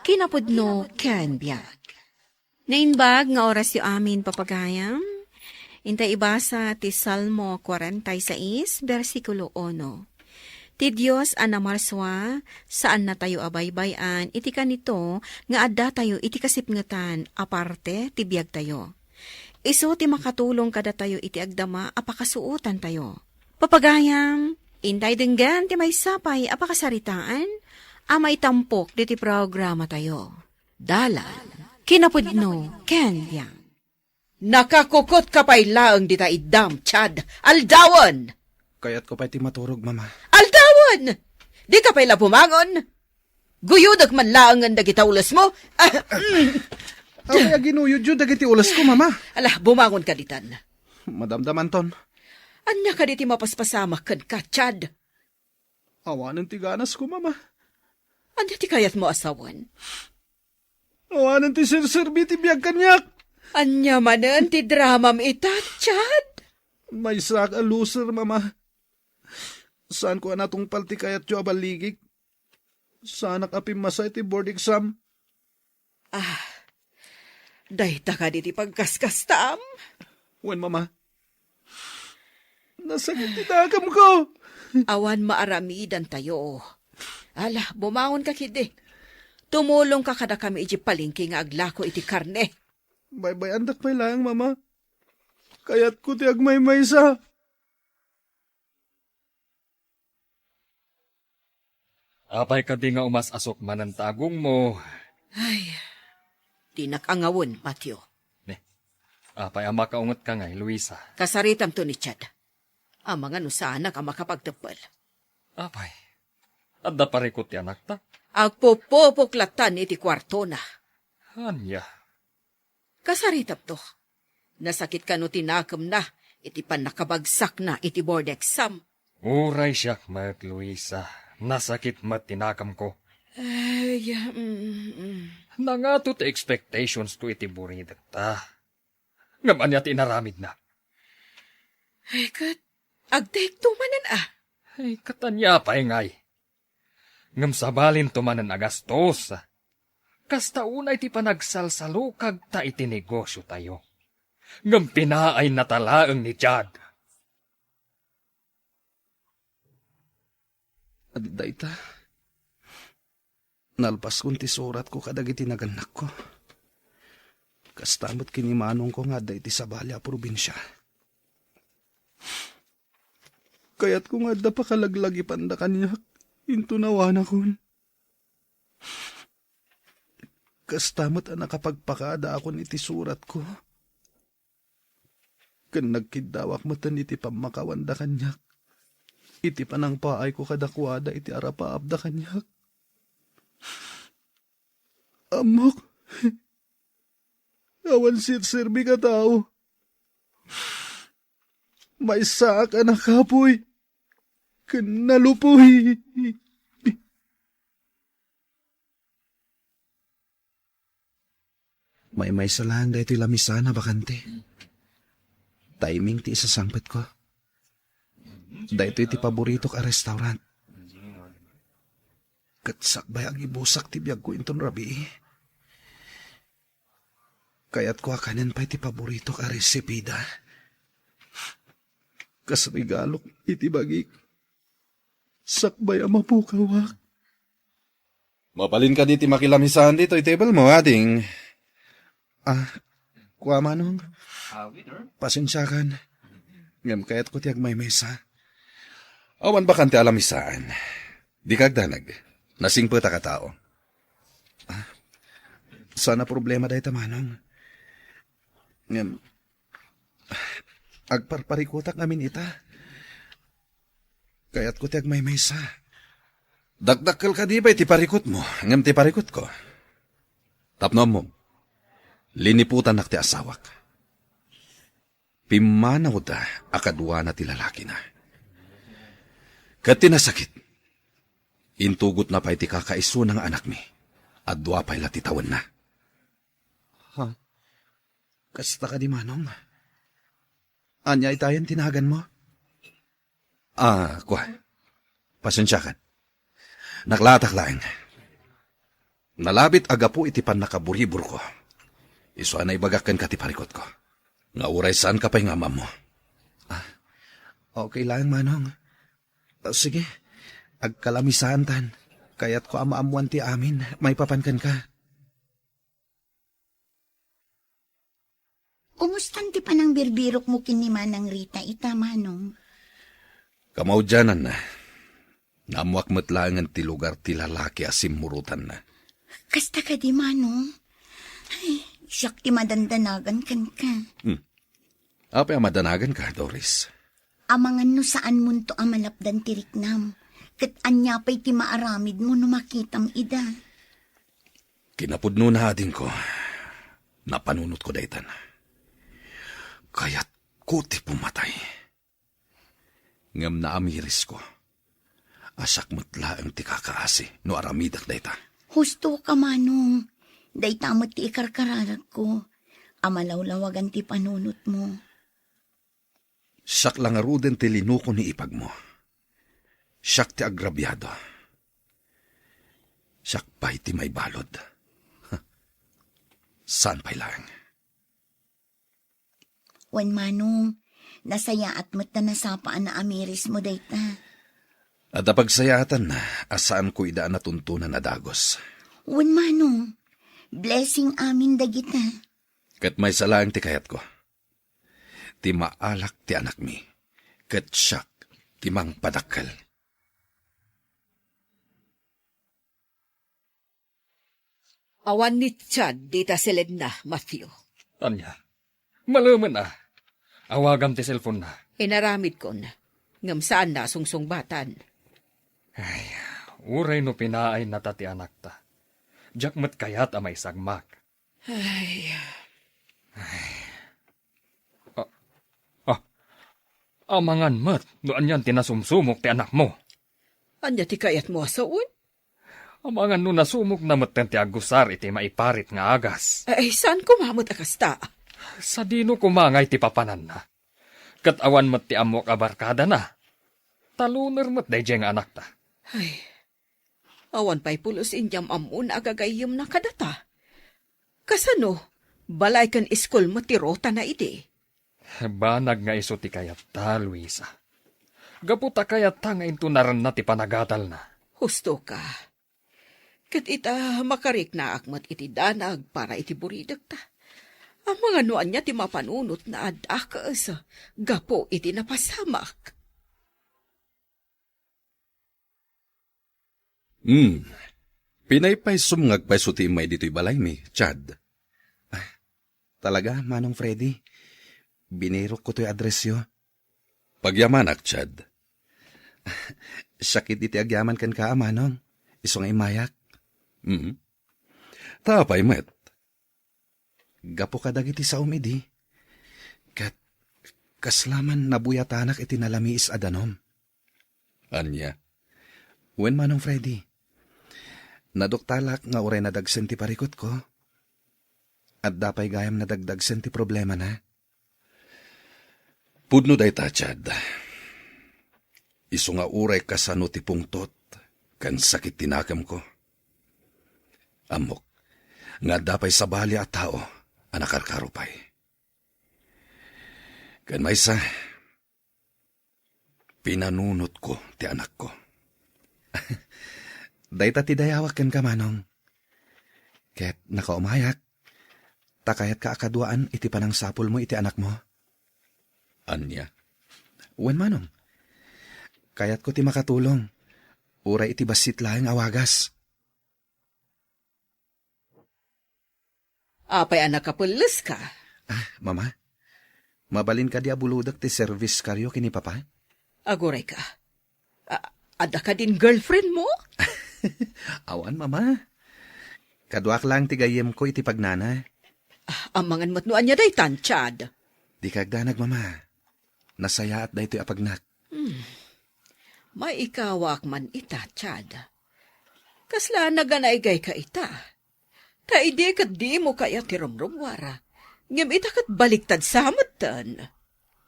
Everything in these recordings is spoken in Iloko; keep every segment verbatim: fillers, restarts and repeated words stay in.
Kinapudno ken biag. Naimbag nga orasyo amin, papagayam. Intay ibasa ti Salmo kuarenta y seis, bersikulo uno. Ti Dios a namarsua, saannatayo a baybay-an iti kanito nga addatayo iti kasipngetan a parte ti biagtayo. Isu ti makatulong kadatayo iti agdama a pakasuotantayo. Papagayam, intay denggen ti maysa pay a pakasaritaan a maitampok ditoy programatayo. Dalan, kinapudno, ken biag. Nakakukotka pay laeng dita iddam, Chad. Aldawen! Kayatko pay ti maturog, Mama. Aldawen! Dika pay la bumangon? Guyodek man laengen dagita ulesmo. Ah, mm. Apay a ginuyodyo dagiti ulesko, Mama? Ala, bumangon ka ditan. Madamdamanton. Ania kadi ti mapaspasamak kenka, Chad? Awanen ti ganasko, Mama. Ania ti kayatmo a sawen? Awanen ti serserbi ti biag kaniak. Ania manen ti dramam ita, Chad? Maysaak a loser, Mama. Saanko a natungpal ti kayatyo a balligik. Saanak a pimmasa iti board exam. Ah, dayta kadi ti pagkaskastam? Wen, Mama. Nasakit ti nakemko. Awan maaramidantayo. Ala, bumangon ka kidi. Tumulong ka kadakami iti palengke nga aglako iti karne. Baybay-andak pay laeng, Mama. Kayatko ti agmaymaysa. Apay kadi nga umas-asok manen ta agongmo? Ay, dinak angawen, Matthew. Ne, apay a makaungetka ngay, Luisa? Kasaritamto ni Chad. Amangan no saanak a makapagteppel. Apay, adda parikut ti anakta? Agpupupok lattan iti kuartona. Ania? Kasaritamto. Nasakit kano ti nakemna iti pannakabagsakna iti board exam. Uray siak met, Luisa. Nasakit met ti nakemko. Ay, mm, mm. Nangato ti expectations ko iti buridekta. Ngem ania ti inaramidna? Ay, ket agdayegto manen a. Ay, ket ania pay ngay? Ngem sabalinto manen a gastos. Kasta unay ti panagsalsalukagta iti negosiotayo. Ngem pinaayna ta laeng ni Chad. Adi dayta, nalpaskon ti suratko kadagiti nagannakko. Kasta met ken ni manongko nga adda iti sabali a probinsia. Kayatko nga adda pakalaglagipanda kaniak, inton awanakon. Kasta met a nakapagpakadaakon iti suratko. Ken nagkiddawak metten iti pammakawanda kaniak, iti panangpaayko kadakuada iti arapaapda kaniak. Ammok, awan serserbik a tao. Maysaak a nakapuy ken nalupoy. Maymaysa laeng daytoy lamisaan a bakante. Timing ti isasangpetko. Daytoy ti paboritok a restaurant. Ket sakbay a gibusak ti biagko inton rabii. Kayatko a kanen pay ti paboritok a resipida. Kas regalok iti bagik. Sakbay a mapukawak. Mabalin kadi ti makilamisaan ditoy table mo, ading? Ah, kua, manong. Pasensiakan. Ngem kayatko ti agmaymaysa. Awan bakante a lamisaan. Dika agdanag. Nasingpetak a tao. Ah, saan a problema dayta, manong. Ngem, agparparikutak amin ita. Kayatko ti agmaymaysa. Dakdakkel kadi pay ti parikutmo, ngem ti parikutko. Tapno ammom, liniputannak ti asawak. Pimmanawda a kaduana ti lalakina. Ket ti nasakit, intugotna pay ti kakaisuna nga anakmi. Dua pay la ti tawenna. Ha? Kasta kadi, manong? Ania itayen ti naganmo? Ah, kua. Pasensiakan. Naklaatak laeng. Nalabit a gapu iti pannakaburiburko. Isu a naibagak kenka ti parikutko. Nga uray saanka pay nga am-ammo. Ah, okay laeng, Manong. Ah, sige, agkalamisaantan. Kayatko a maammoan ti amin maipapan kenka. Kumustan ti panangbirbirokmo ken ni Manang Rita ita, Manong? Kamaudiananna. Naammoak met laengen ti lugar ti lalaki a simmurotanna. Kasta kadi, Manong? Ay, siak ti madandanagan kenka. Hmm. Apay a madanaganka, Doris? Amangan no saanmonto a malapdan ti riknam, ket ania pay ti maaramidmo no makitam ida? Kinapudnona, adingko, napanunotko daytan. Kayatko ti pumatay. Ngem naamirisko a siak met laeng ti kakaasi no aramidek dayta. Husto ka, Manong. Dayta met ti ikarkararagko a malawlawagan ti panunotmo. Siak la ngaruden ti linuko ni ipagmo. Siak ti agrabiado. Siak pay ti maibalud. Saan pay laeng. Wen, Manong, nasayaat met ta nasapa a naamirismo dayta. Adda pagsayaatanna a saanko ida a natuntunan a dagus. Wen, Manong, blessing amin dagita. Ket maysa laeng ti kayatko. Ti maalak ti anakmi, ket siak ti mangpadakkel. Awan ni Chad dita siledna, Matthew. Ania? Malemen a. Awagam ti cellphone-na. Inaramidkon, ngem saanna a sungsungbatan. Ay, uray no pinaayna ta ti anakta. Diak met kayat a maisagmak. Ay. Ay. Ah, ah, amangan met no anian ti nasumsumok ti anakmo. Ania ti kayatmo a sawen? Amangan no nasumokna metten ti agusar iti maiparit nga agas. Ay, saan koma met a kasta? Sadino koma ngay ti papananna? Ket awan met ti ammoak a barkadana. Taluner met daydiay nga anakta. Ay, awan pay pulos inyam ammona a gagayyemna kadata. Kasano, balay ken iskul met ti rotana idi? Banag nga isu ti kayatta, Luisa. Gapu ta kayatta nga intonaranna ti panagadalna. Husto ka. Ket ita, makariknaak met iti danag para iti buridekta. Amangan no ania ti mapanunotna a dakes gapu iti napasamak. Hmm. Pinaypaysumngag pay isu ti immay ditoy balaymi, Chad. Ah, talaga, Manong Freddy? Binirokko toy addressyo. Pagyamanak, Chad. Siak iti agyaman kenka, Manong. Isu nga immayak. Mhm. Ta apay met? Gapu kadagiti saom idi, ket kasla man nabuyatanak iti nalamiis a danum. Ania? Wen, Manong Freddy, naduktalak nga uray nadagsen ti parikutko, adda pay gayam nadagdagsen ti problemana. Pudno dayta, Chad. Isu nga uray kasano ti pungtot ken sakit ti nakemko, ammok nga adda pay sabali a tao a nakarkaro pay. Ken maysa, pinanunotko ti anakko. Dayta ti dayawak kenka, Manong. Ket nakaumayak, ta kayatka a kaduaan iti panangsapulmo iti anakmo. Ania? Wen, Manong. Kayatko ti makatulong. Uray iti bassit laeng a wagas. Apay a nakapelleska? Ah, Mama, mabalin kadi a bulodek ti service karyo ken ni Papa? Aguray ka. A-, adda kadin girlfriend mo? Awan, Mama. Kaduak lang ti gayyemko iti pagnana. Ah, amangan met no ania daytan, Chad. Dika agdanag, Mama. Nasayaat daytoy a pagnak. Hmm. Maikawak man ita, Chad. Kasla naganaygayka ita. Ta idi ket dimo kayat ti rumrumuara, ngem ita ket baliktad sa metten.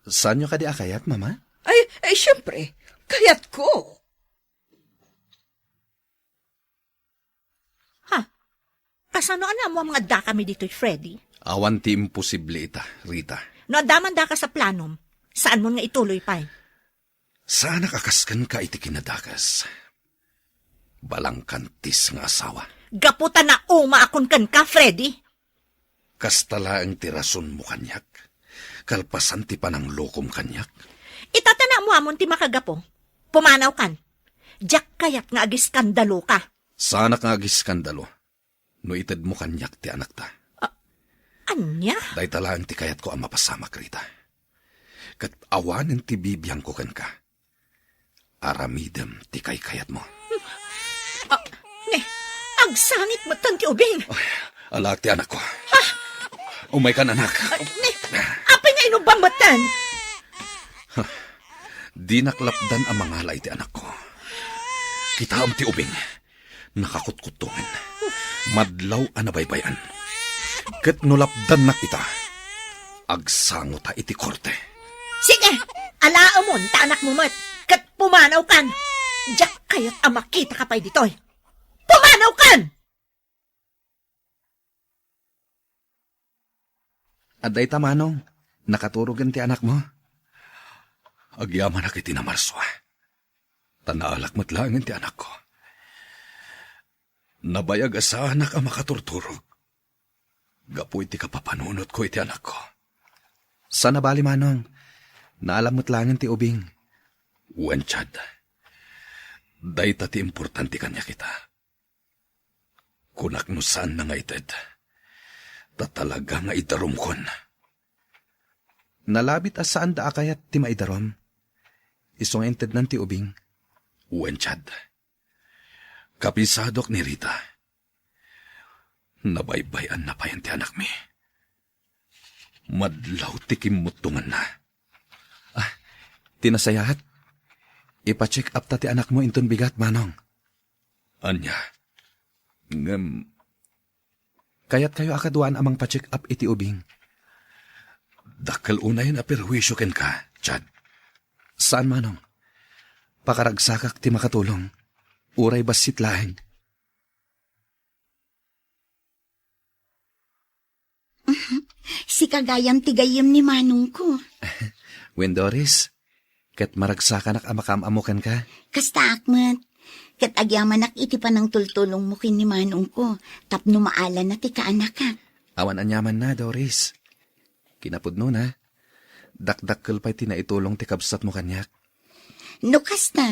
Saanyo kadi a kayat, Mama? Ay, ay, siyempre, kayatko. Ha? Sano a naammoam nga addakami ditoy, Freddy? Awan ti imposible ita, Rita. No adda man dakas a planom, saanmon nga ituloy pay? Saanak a kas kenka iti kinadakes. Balangkantis nga asawa. Gapu ta naumaakon kenka, Freddy. Kasta laeng ti rasonmo kaniak. Kalpasan ti pananglokom kaniak. Ita ta naammoamon ti makagapu. Pumanawkan. Diak kayat nga agiskandaloka. Saanak nga agiskandalo no itedmo kaniak ti anakta. A-, ania? Dayta laeng ti kayatko a mapasamak, Rita. Ket awanen ti bibiangko kenka. Aramidem ti kaykayatmo. A, ne, agsangit metten ti ubing. Ay, alaak ti anakko. Ha? Umaykan, anak. A, ne, apay nga inubam metten? Dinak lapdan a mangala iti anakko. Kitaem ti ubing. Nakakutkuttungen. Madlaw a nabaybay-an. Ket no lapdannak ita, agsangota iti korte. Sige, alaemon ta anakmo met, ket pumanawkan. Diak kayat a makitaka pay ditoy. Pumanawkan! Adda ita, Manong. Nakaturogen ti anakmo. Agyamanak iti namarsua. Ta naalak met laengen ti anakko. Nabayag a saanak a makaturturog gapu iti kapapanunotko iti anakko. Saan a bali, Manong. Naalam met laengen ti ubing. Wen, Chad. Dayta ti importante kaniak ita. Kunak no saanna nga ited. Ta talaga nga idarumkon. Nalabit a saanda a kayat ti maidarum. Isu nga intednan ti ubing. Wen, Chad. Kapisadok ni Rita. Nabaybay-anna payen ti anakmi. Madlaw ti kimmuttonganna. Ah, ti nasayaat. Ipa-check up ta ti anakmo inton bigat, Manong. Ania? Ngem, kayatkayo a kaduaan a mangpa-check up iti ubing. Dakkel unayen a perhuisio kenka, Chad. Saan, Manong. Pakaragsakak ti makatulong. Uray bassit laeng. Sika gayam ti gayyem ni manongko. Wen, Doris, ket maragsakanak a makaam-ammo kenka. Kastaak met. Ket agyamanak iti panangtultulongmo ken ni manongko tapno maalana ti kaanakak. Awan aniamanna, Doris. Kinapudnona, dakdakkel pay ti naitulong ti kabsatmo kaniak. No kasta,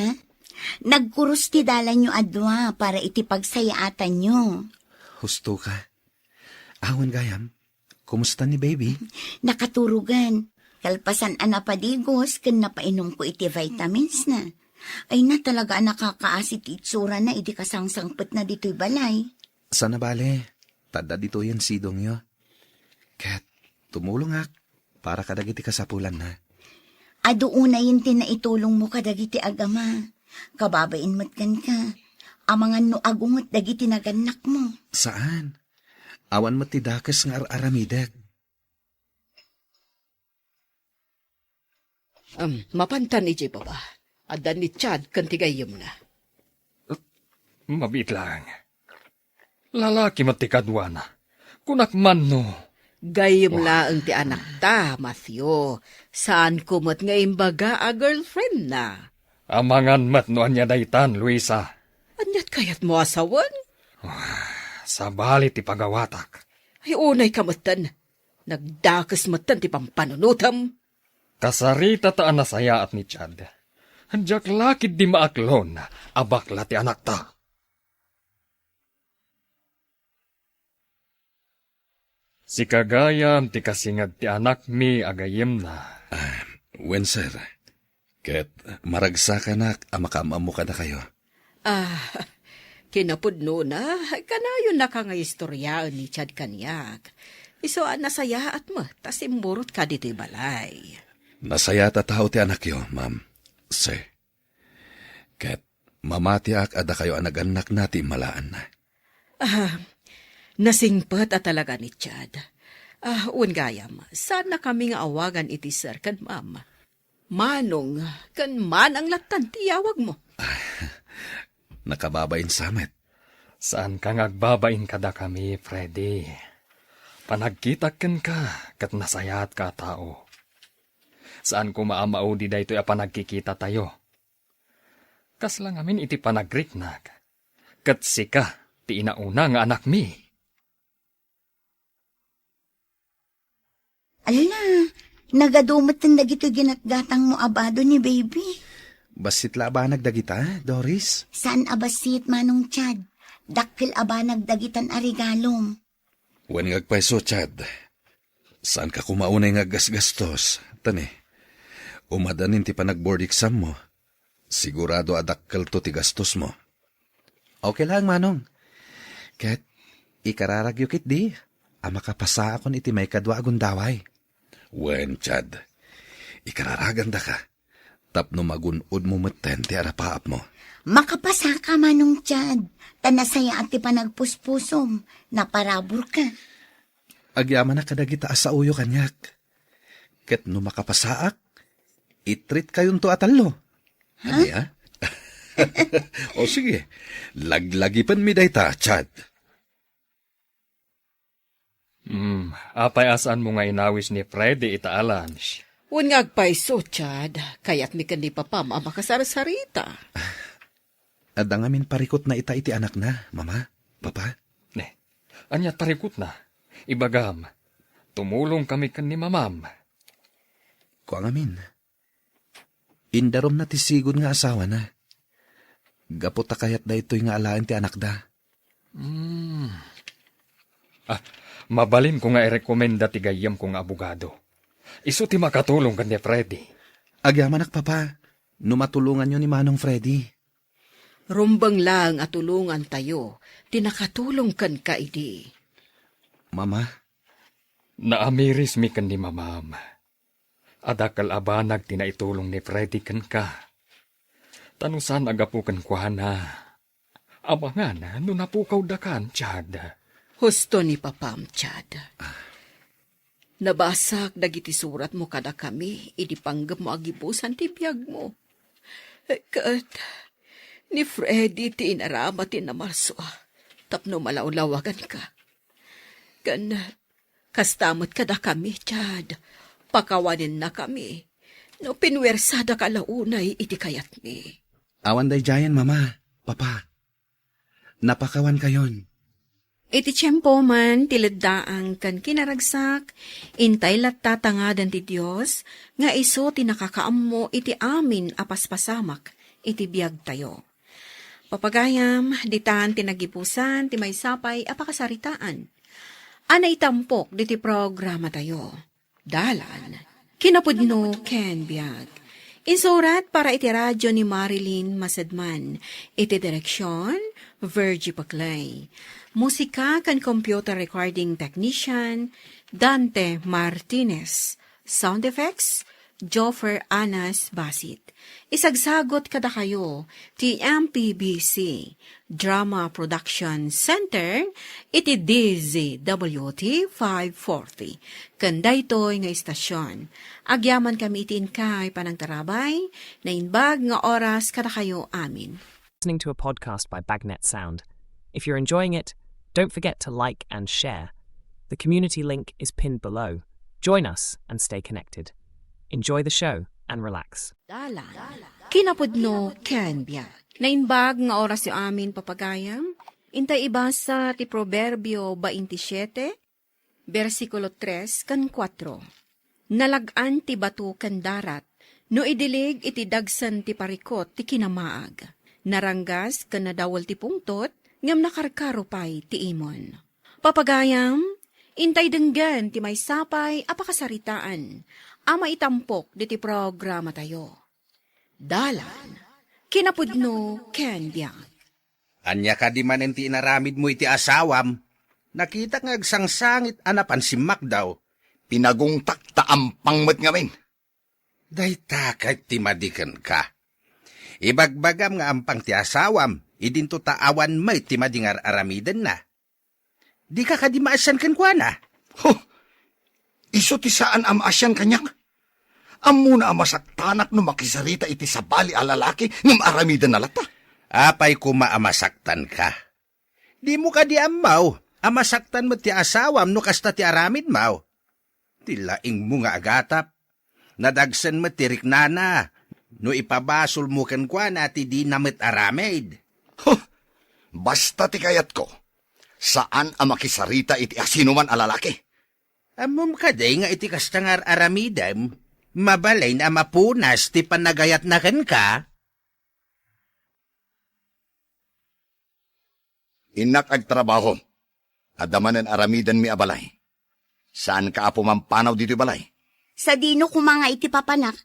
nagkurus ti dalanyo a dua para iti pagsayaatanyo. Husto ka. Awan gayam, kumusta ni baby? Nakaturogan. Kalpasan a napadigos ken napainumko iti vitamins na. Ay na, talaga a nakakaasi ti itsura na idi kasangsangpet na ditoy balay. Sana bale, tadda ditoyen sidongyo. Ket tumulongak para kadagiti kasapulanna. Adu unayen ti naitulongmo kadagiti agama. Kababain met kenka. Amangan no agunget dagiti nagannakmo. Saan? Awan met ti dakes nga ar-aramidek. Em, mapantan idiay baba. Adda ni Chad ken ti gayyemna. Mabiit laeng. Lalaki met ti kaduana. Kunak man no. Gayyem laeng ti anakta, Matthew. Saanko met nga imbaga a girlfriendna. Amangan met no ania daytan, Luisa. Aniat kayatmo a sawen? Sabali ti pagawatak. Ay, unay ka metten. Nagdakes metten ti pampanunotem. Kasarita ta a nasayaat ni Chad. Diak la ketdi maaklon a bakla ti anakta. Sika gayam ti kasingeg ti anakmi a gayyemna. Ah, wen, sir. Ket maragsakanak a makaam-ammo kadakayo. Ah, kinapudnona, kanayonnaka nga istoryaen ni Chad kaniak. Isu a nasayaat met ta simmurotka ditoy balay. Nasayaat a tao ti anakyo, ma'am. Sir. Ket mamatiak a dakayo a nagannakna ti immalaanna. Ah, nasingpet a talaga ni Chad. Ah, wen gayam, saannakami nga awagan iti sir ken ma'am. Manong ken manang lattan ti iyawagmo. Nakababain sa met. Saanka nga agbabain kadakami, Freddy. Panagkitak kenka ket nasayaatka a tao. Saan koma a maudi daytoy a panagkikitatayo. Kasla ngamin iti panagriknak, ket sika ti inauna nga anakmi. Ala, nagadu metten dagitoy ginatgatangmo a bado ni baby. Bassit la a banag dagita, Doris. Saan a bassit, Manong Chad? Dakkel a banag dagitan a regalom. Wen nga agpayso, Chad. Saanka koma unay nga aggasgastos. Tani, umadanin ti panag-board exam mo. Sigurado a dakkelto ti gastosmo. Okay lang, Manong. Ket ikararagyo ketdi a makapasaakon iti maikadua a gundaway. Wen, Chad. Ikararagandaka tapno magun-odmo metten ti arapaapmo. Makapasaka, Manong Chad, ta nasayaat ti panagpuspusom, naparaburka. Agyamanak kadagita a saoyo kaniak. Ket no makapasaak, i-treat kayonto a tallo. Ha? Ania? O sige, laglagipenmi dayta, Chad. Hmm, apay a saanmo nga inawis ni Freddy ita a lunch? Wen nga agpayso, Chad, kayatmi ken ni Papam a makasarsarita. Adda ngamin parikutna ita iti anakna, Mama, Papa. Ne, ania ti parikutna? Ibagam, tumulongkami ken ni Mamam. Kua ngamin, indarumna ti sigud nga asawana. Gapu ta kayat daytoy nga alaen ti anakda. Hmm. Ah, mabalinko nga irekomenda ti gayyemko nga abogado. Isu ti makatulong ken ni Freddy. Agyamanak, Papa, no matulonganyo ni Manong Freddy. Rumbeng laeng a tulongantayo ti nakatulong kenka idi. Mama? Naamirismi ken ni Mamam. Adakkel a banag ti naitulong ni Freddy kenka. Ta no saan a gapu kenkuana, amangan no napukawdakan, Chad. Husto ni Papam, Chad. Nabasak dagiti suratmo kadakami idi panggepmo a gibusan ti biagmo. Ket ni Freddy ti inarama ti namarsua tapno malawlawaganka. Ken kasta met kadakami, Chad, pakawanennakami no pinuersadaka la unay iti kayatmi. Awan daydiayen, Mama, Papa. Napakawankayon. Iti tiempo man ti leddaang ken kinaragsak, intay latta ta ngadan ti Dios nga isu ti nakakaammo iti amin a paspasamak iti biagtayo. Papagayam, ditan ti nagipusan ti maysa pay a pakasaritaan a naitampok diti programatayo. Dalan, kinapudno ken biag. Insurat para iti radio ni Marilyn Masadman. Iti direksion, Virgie Paclay. Musika ken computer recording technician, Dante Martinez. Sound effects, Joffer Anas Basit. Isagsagot kadakayo ti M P B C Drama Production Center iti D Z W T five forty. Ken daytoy nga istasion, agyamankami iti inkay panangtarabay, naimbag nga oras kadakayo amin. Listening to a podcast by Bagnet Sound. If you're enjoying it, don't forget to like and share. The community link is pinned below. Join us and stay connected. Enjoy the show and relax. Dalan. Kinapudno ken biag. Naimbag nga orasyo amin, papagayam. Intay ibasa ti Proverbio baintisiete, bersikulo tres ken kuatro. Nalag-an ti bato ken darat no idilig iti dagsen ti parikut ti kinamaag. Naranggas ken nadawel ti pungtot, ngem nakarkaro pay ti imon. Papagayam, intay denggen ti maysa pay a pakasaritaan a maitampok diti programatayo. Dalan, kinapudno ken biag. Ania kadi manen ti inaramidmo iti asawam? Nakitak nga agsangsangit a napan simmakdaw. Pinagungtak ta ampang met ngamin. Dayta ket ti madi kenka. Ibagbagam nga ampang ti asawam, idinto ta awan met ti madi nga ar-aramidenna. Dika kadi maasian kenkuana? Huh! Isu ti saan a maasian kaniak. Ammona a masaktanak no makisarita iti sabali a lalaki ngem aramidenna latta. Apay koma a masaktanka? Dimo kadi ammo a masaktan met ti asawam no kasta ti aramidmo? Ti laingmo nga agatap, nadagsen met ti riknana no ipabasolmo kenkuana ti dina met aramid. Huh! Basta ti kayatko, saan a makisarita iti asinoman a lalaki. Ammom kadi nga iti kasta nga ar-aramidem, mabalin a mapunas ti panagayatna kenka? Innak agtrabaho. Adda manen aramidenmi a balay. Saanka a pumampanaw ditoy balay? Sadino koma nga iti papanak?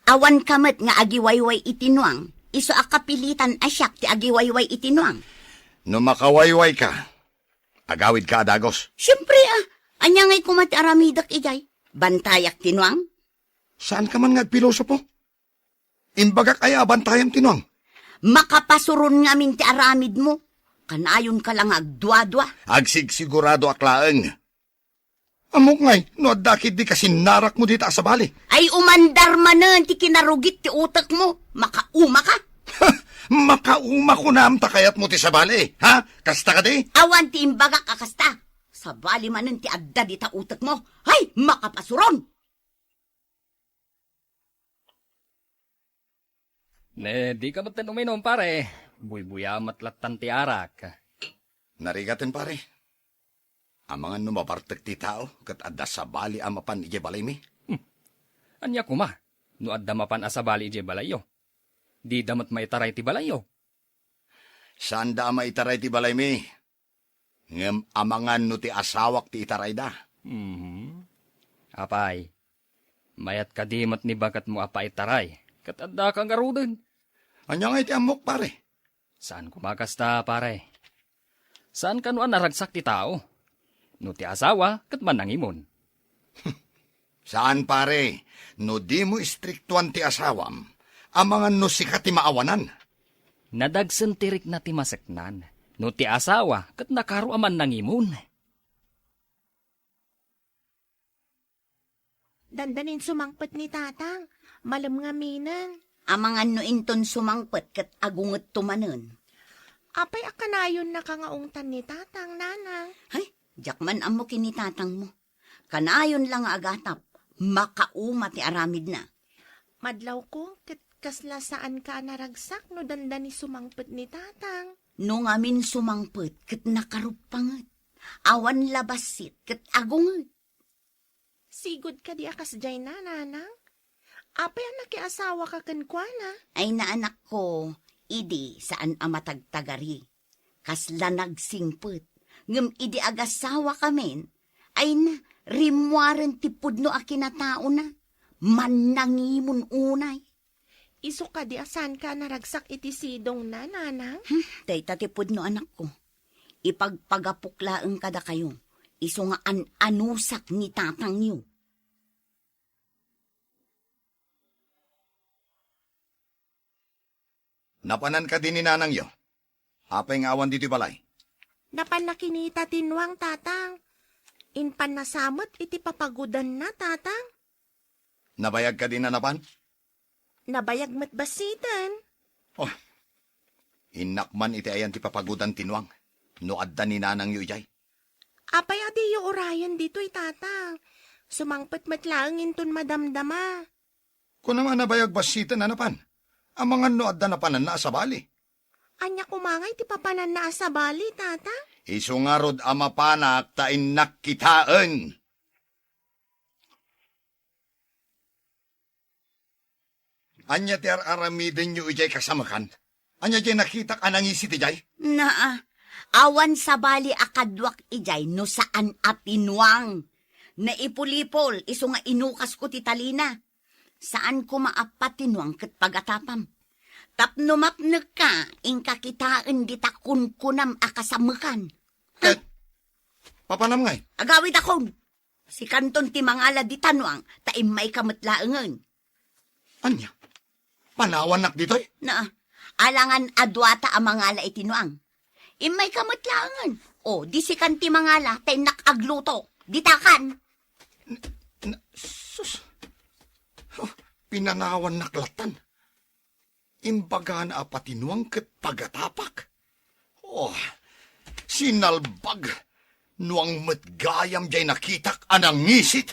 Awanka met nga agiwayway iti nuang, isu a kapilitan a siak ti agiwayway iti nuang. No makawaywayka, agawidka a dagus. Siempre, a. Ania ngay koma ti aramidek idiay? Bantayak ti nuang? Saanka man nga agpilosopo? Imbagak aya a bantayam ti nuang? Makapasuron ngamin ti aramidmo. Kanayonka la nga agduadua. Agsigsiguradoak laeng. Ammok ngay no adda ketdi kasinnarakmo dita a sabali. Ay, umandar manen ti kinarugit ti utekmo. Makaumaka. Makauma kunam ta kayatmo ti sabali, ha? Kasta kadi? Awan ti imbagak a kasta. Sabali manen ti adda dita utekmo. Ay, makapasuron! Ne, dika metten uminum, pare. Buybuya met lattan ti arak. Narigaten, pare. Amangan no mabartek ti tao ket adda sabali a mapan idiay balaymi? Hmm. Ania koma no adda mapan a sabali idiay balayyo? Dida met maitaray ti balayyo. Saanda a maitaray ti balaymi. Ngem amangan no ti asawak ti itarayda. Mhm. Apay, mayat kadi met ni baketmo a paitaray, ket addaka ngaruden? Ania ngay ti ammok, pare? Saan koma kasta, pare. Saan kano a naragsak ti tao? No ti asawa, ket mannangimon. Saan, pare, no dimo istriktuan ti asawam, amangan no sika ti maawanan. Nadagsen ti rikna ti maseknan, no ti asawa ket nakaro a mannangimon. Dandanin sumangpet ni Tatang, malem ngaminen. Amangan no inton sumangpet ket agungetto manen. Apay a kanayonnaka nga ungtan ni Tatang, Nanang? Hay, diak man ammo ken ni Tatangmo. Kanayon la nga agatap, makauma ti aramidna. Madlawko, ket kasla saanka a naragsak no dandani sumangpet ni Tatang. No ngamin sumangpet ket nakaruppanget. Awan la bassit ket agunget. Sigud kadi a kasdiay na, Nanang? Apay a nakiasawaka kenkuana? Ay, naanakko, idi saan a matagtagari. Kasla nagsingpet. Ngem idi agasawakamin, ay na, rimmuaren ti pudno a kinataona. Mannangimon unay. Isu kadi a saanka a naragsak iti sidongna, Nanang? Hmm, dayta ti pudno, anakko. Ipagpagapok laeng kadakayo, isu nga an-anusak ni tatangyo. Napanan kadi ni nanangyo? Apay nga awan ditoy balay? Napanna kinita ti nuang, Tatang. Impanna sa met iti papagudanna, Tatang. Nabayag kadi a napan? Nabayag met bassiten. Oh, innak man iti ayan ti papagudan ti nuang, no adda ni nanangyo idiay. Apay a diyo urayen ditoy, Tatang? Sumangpet met laeng inton madamdama. Kunam a nabayag bassiten a napan. Amangan no adda napananna a sabali. Ania koma ngay ti papananna a sabali, Tatang? Isu ngarud a mapanak ta innak kitaen. Ania ti ar-aramidenyo idiay kasamekan? Ania diay nakitak a nangisit idiay? Naa, awan sabali a kaduak idiay no saan a ti nuang. Naipulipol isu nga inukasko ti talina. Saan koma a patinuang ket pagatapam. Tapno mapnekka, inka kitaen dita kunkunam a kasamekan. Ket, papanam ngay? Agawidakon. Sikanton ti mangala dita nuang, ta immayka met laengen. Ania? Panawannak ditoy? Naa, alangan a duata a mangala iti nuang. Immayka met laengen. O, di sikan ti mangala, ta innak agluto. Ditakan. N-, n-, sus. Huh, pinanawannak lattan. Imbagana a patinuang ket pagatapak. Oh, Ti nalbag! Nuang met gayam diay nakitak a nangisit!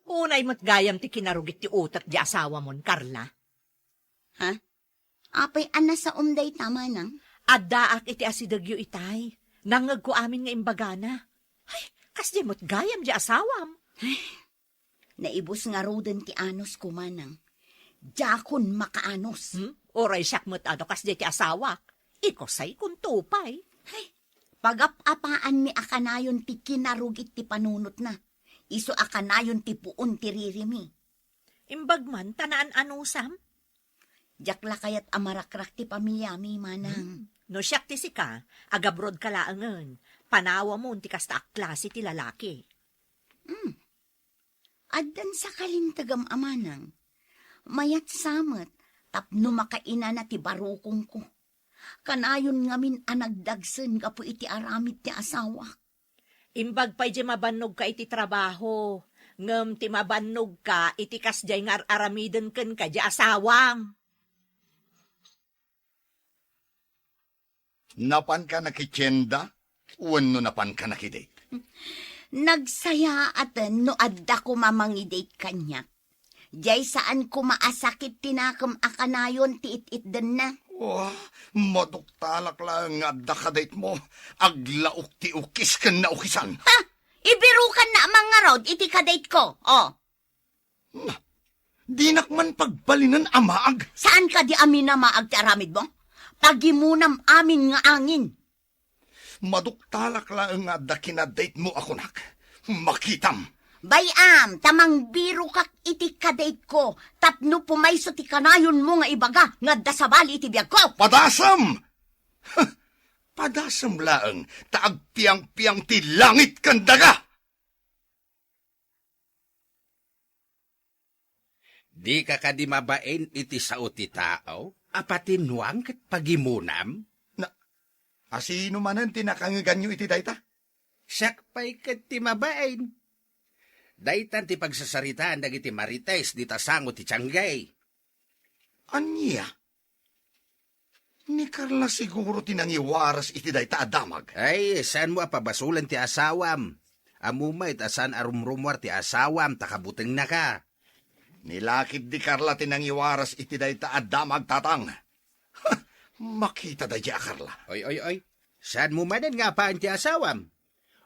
Unay met gayam ti kinarugit ti utek ti asawamon, Carla. Ha? Apay a nasaom dayta, manang? Addaak iti asidegyo itay. Nangngegko amin nga imbagana. Ay, kasdi met gayam ti asawam. Ay, naibus ngaruden ti anusko, manang. Diakon makaanus. Hmm? Uray siak met a no kasdi ti asawak. Ikusaykon to pay. Ay, pagap-apaanmi a kanayon ti kinarugit ti panunotna. Isu a kanayon ti puon ti ririmi. Imbag man ta naan-anusam? Diak la kayat a marakrak ti pamiliami, manang. Hmm. No siak ti sika, agabrodka laengen, panawamon ti kasta a klase ti lalaki. Hmm. Addan sakalintegam a manang. Mayat sa met tapno makainana ti barukongko. Kanayon ngamin a nagdagsen gapu iti aramid ti asawak. Imbag pay diay mabannogka iti trabaho, ngem ti mabannogka iti kasdiay nga ar-aramiden kenka diay asawam. Napanka nakitienda wenno napanka nakidate? Nagsayaaten no adda koma mangidate kaniak. Diay saan koma a sakit ti nakem a kanayon ti it-itdenna. Oh, maduktalak laeng nga adda kadate mo. Aglaok ti ukis ken naukisan. Ha? Ibirukanna a mangngarud iti kadate ko. Oh. Na, dinak man pagbalinen a maag. Saan kadi a minamaag ti aramidmo? Pagimonam amin nga angin. Maduktalak laeng nga adda kinadate mo a kunak. Makitam. Bay-am, ta mangbirokak iti kadate ko, tapno pumayso ti kanayonmo nga ibaga nga adda sabali iti biagko. Padasem! Huh, padasem laeng, ta agpiangpiang ti langit ken daga! Dika kadi mabain iti sao ti tao a pati nuang ket pagimonam? Na, asino manen ti nakangeganyo iti dayta? Siak pay ket ti mabain. Daytan ti pagsasaritaan dagiti marites dita sango ti tianggay. Ania? Ni Carla siguro ti nangiwaras iti dayta a damag. Ay, saanmo a pabasolen ti asawam. Ammom met a saan a rumrumuar ti asawam ta kabutengnaka. Ni lakip di Carla ti nangiwaras iti dayta a damag, Tatang. Ha! Makita daydiay a Carla. Oy, oy, oy. Saanmo manen nga apaen ti asawam?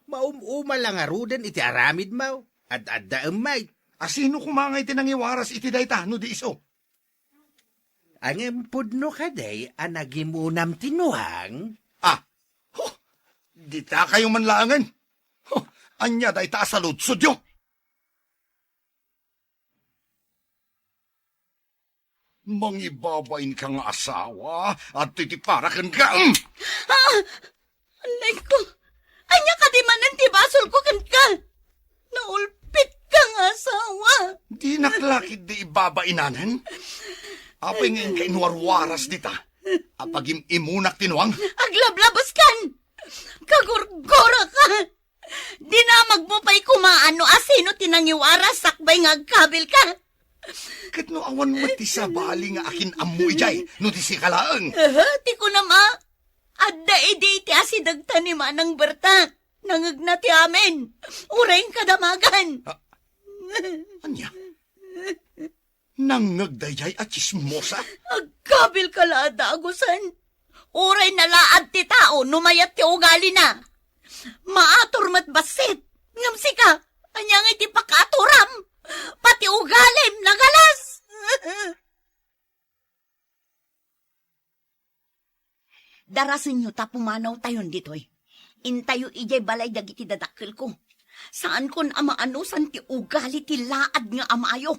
Maum-uma la ngaruden iti aramidmo. Ad-addaem met. Asino koma ngay ti nangiwaras iti dayta no di isu? Ngem pudno kadi a nagimonam ti nuang? Ah, huh, ditakayo man laengen. Huh, ania dayta a saludsodyo? Mangibabainka nga asawa, adtoy ti para kenka. Mm! Ah! Anay ko! Ania kadi manen ti basolko kenka? Naulpitka nga asawa! Dinak la ketdi ibabainanen? Apay nga inka inwarwaras dita a pagim-imonak ti nuang? Aglablabeskan! Kagurguraka! Dinamagmo pay koma no asino ti nangiwaras sakbay nga agkabilka. Ket no awan met ti sabali nga akin-ammo idiay, no di sika laeng. Aha, ti kunam a, adda idi ti asidegta ni Manang Berta. Nangngegna ti amin. Uray inka damagan. Ah, ania? Nangngeg daydiay a tsismosa? Agkabilka la a dagusen. Uray nalaad ti tao no mayat ti ugalina. Maator met bassit. Ngem sika, ania ngay ti pakaatoram? Pati ugalim, nagalas! Darasenyo ta pumanawtayon ditoy. Intayo idiay balay dagiti dadakkelko. Saankon a maanusan ti ugali ti laad nga amayo.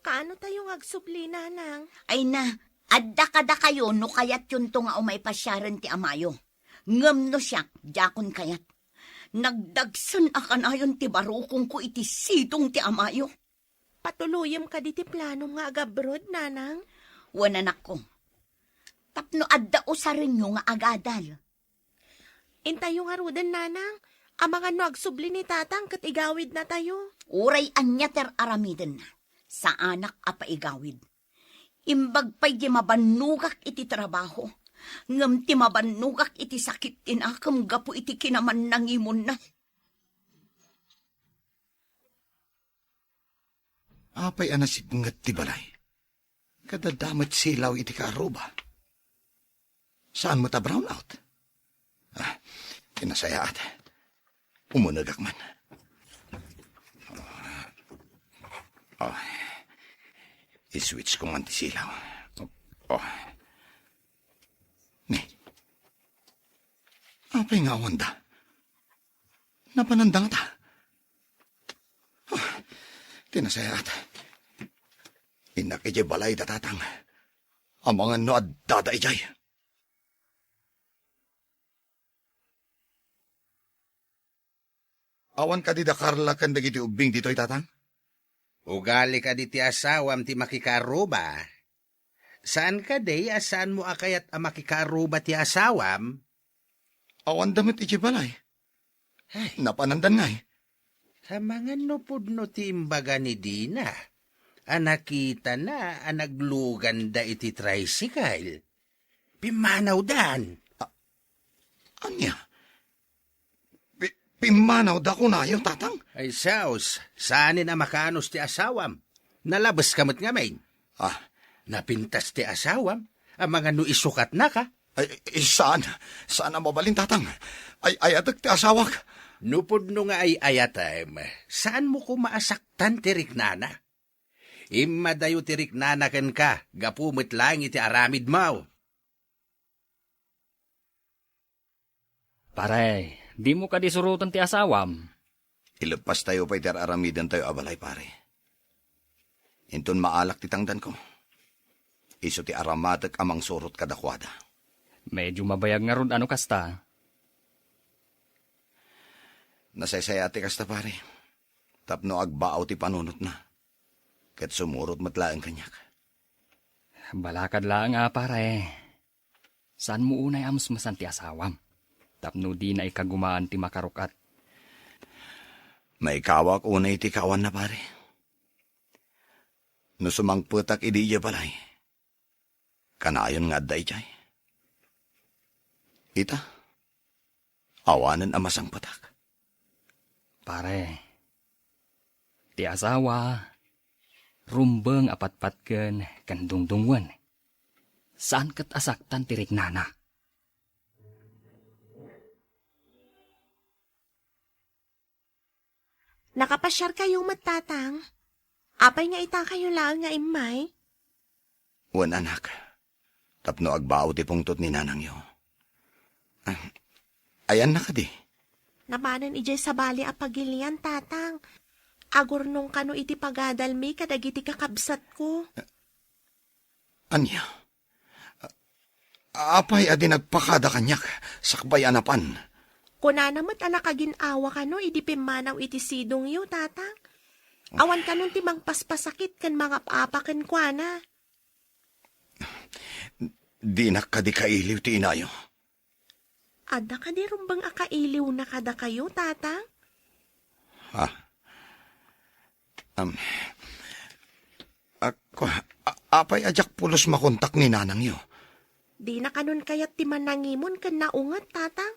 Kaano tayo nga agsubli, Nanang? Ay na, adda kadakayo no kayatyonto nga umay pasiaren ti amayo. Ngem no siak, diakon kayat. Nagdagsen a kanayon ti barukongko iti sidong ti amayo. Patuloyem kadi ti planom nga agabroad, Nanang? Wen, anakko. Tapno adda usarenyo nga agadal. Intayo ngaruden, Nanang. Amangan no agsubli ni Tatang ket igawidnatayo. Uray ania ti ar-aramidenna, saanak a paigawid. Imbag pay ti mabannogak iti trabaho, ngem ti mabannogak iti sakit ti nakem gapu iti kinamannangimonna. Apay a nasipnget ti balay? Kadada met silaw iti kaarruba. Saan met a brownout? Ah, ti nasayaat. Umunegak man. Oh, i-switch ko man ti silaw. Oh. Ni, apay nga awanda? Napananda ngata? Ah, ti nasayaat. Innak idiay balay da tatang. Amangan no addada idiay. Awan kadi da Carla ken dagiti ubbing ditoy, tatang? Ugali kadi ti asawam ti makikaarruba? Saan kadi a saanmo a kayat a makikaarruba ti asawam? Awanda met idiay balay. Ay. Napanandan ngay. Amangan no pudno ti imbaga ni Dina a nakitana a nagluganda iti tricycle. Pimmanawdan. A-, ania? Pi-, pimmanawda kunayo, tatang? Ay, sus, saanen a makaanus ti asawam. Nalabeska met ngamin. Ah. Napintas ti asawam. Amangan no isukatnaka. Ay, ay, saan? Saan a mabalin, tatang? Ay, ayatek ti asawak. No pudno nga ay-ayatem, saanmo koma a saktan ti riknana. Immadayo ti riknana kenka, gapu met laeng iti aramidmo. Pare, dimo kadi suroten ti asawam? Ileppastayo pay ti ar-aramidentayo a balay, pare. Inton maalak ti tangdanko, isu ti aramatek a mangsurot kadakuada. Medyo mabayag ngarud a no kasta. Nasaysayaat ti kasta, pare, tapno agbaaw ti panunotna, ket sumurot met laeng kaniak. Balakad laeng a, pare. Saanmo unay a mesmesan ti asawam tapno dina ikagumaan ti makaruk-at? Maikawak unay ti kaawanna, pare. No sumangpetak idi idiay balay, kanayon nga adda idiay. Ita, awanen a masangpetak. Pare, ti asawa, rumbeng a patpatken ken dungdungngoen. Saan ket a saktan ti riknana. Nakapasiarkayo met, tatang? Apay nga itakayo laeng nga immay? Wen, anak, tapno agbao ti pungtot ni nanangyo. Ah, ayanna kadi? Napanen idiay sabali a pagilian, tatang. Agurnong kano iti pagadalmi kadagiti kakabsatko. Ania? A-, apay a di nagpakada kaniak sakbay a napan? Kunana met a nakagin-awa kano idi pimmanaw iti sidongyo, tatang. Awan kanon ti mangpaspasakit ken mangap-apa kenkuana. Dinak kadi kailiw ti inayo. Adda kadi rumbeng a kailiwna kadakayo, tatang? Ah. Am, ak-, a-, apay a diak pulos makontak ni nanangyo? Dina kanon kayat ti manangimon ken naunget, tatang?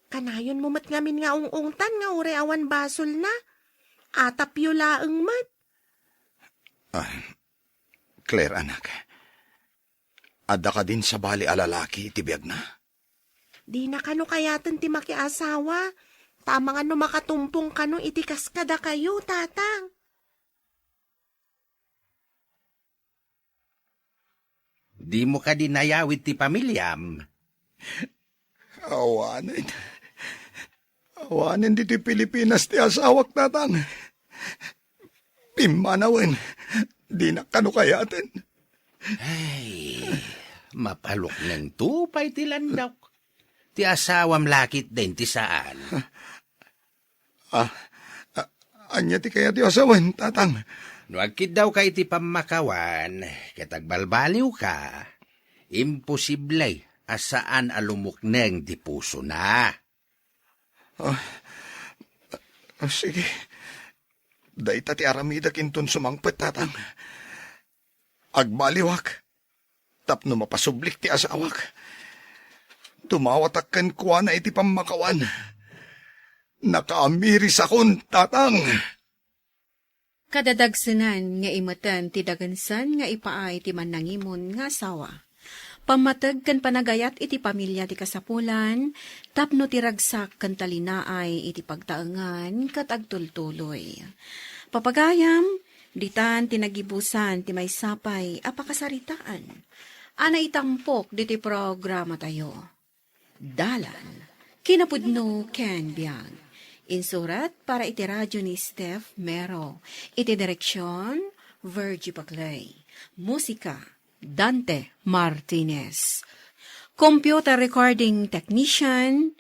Kanayonmo met ngamin nga ung-ungtan nga uray awan basolna. Atapyo laeng met. Ah, Claire, anak, adda kadin sabali a lalaki iti biagna? Dina kano kayaten ti makiasawa, ta amangan no makatumpong kano iti kas kadakayo, tatang. Dimo kadi nayawid ti pamiliam? Awanen. Awanen ditoy Pilipinas ti asawak, tatang. Pimmanawen. Dinak kano kayaten. Ay, mapaluknengto pay ti landok. Ti asawam la ketdin ti saan. Ah, a-, ania ti kayatyo a sawen, tatang? No agkiddawka iti pammakawan ket agbalbaliwka, imposible a saan a lumukneng ti pusona. Ah, ah, sige. Dayta ti aramidek inton sumangpet, tatang. Agbaliwak tapno mapasublik ti asawak. Dumawatak kenkuana iti pammakawan. Nakaamirisakon, Tatang! Kadadagsenan nga imeten ti dagensen nga ipaay ti mannangimon nga asawa. Pammateg ken panagayat iti pamilia ti kasapulan tapno ti ragsak ken talinaay iti pagtaengan ket agtultuloy. Papagayam, ditan ti nagibusan ti maysapay a pakasaritaan a naitampok diti programatayo. Dalan, kinapudno ken biag. Insurat para iti radyo ni Steph Mero. Iti direksyon, Virgie Paclay. Musika, Dante Martinez. Computer recording technician,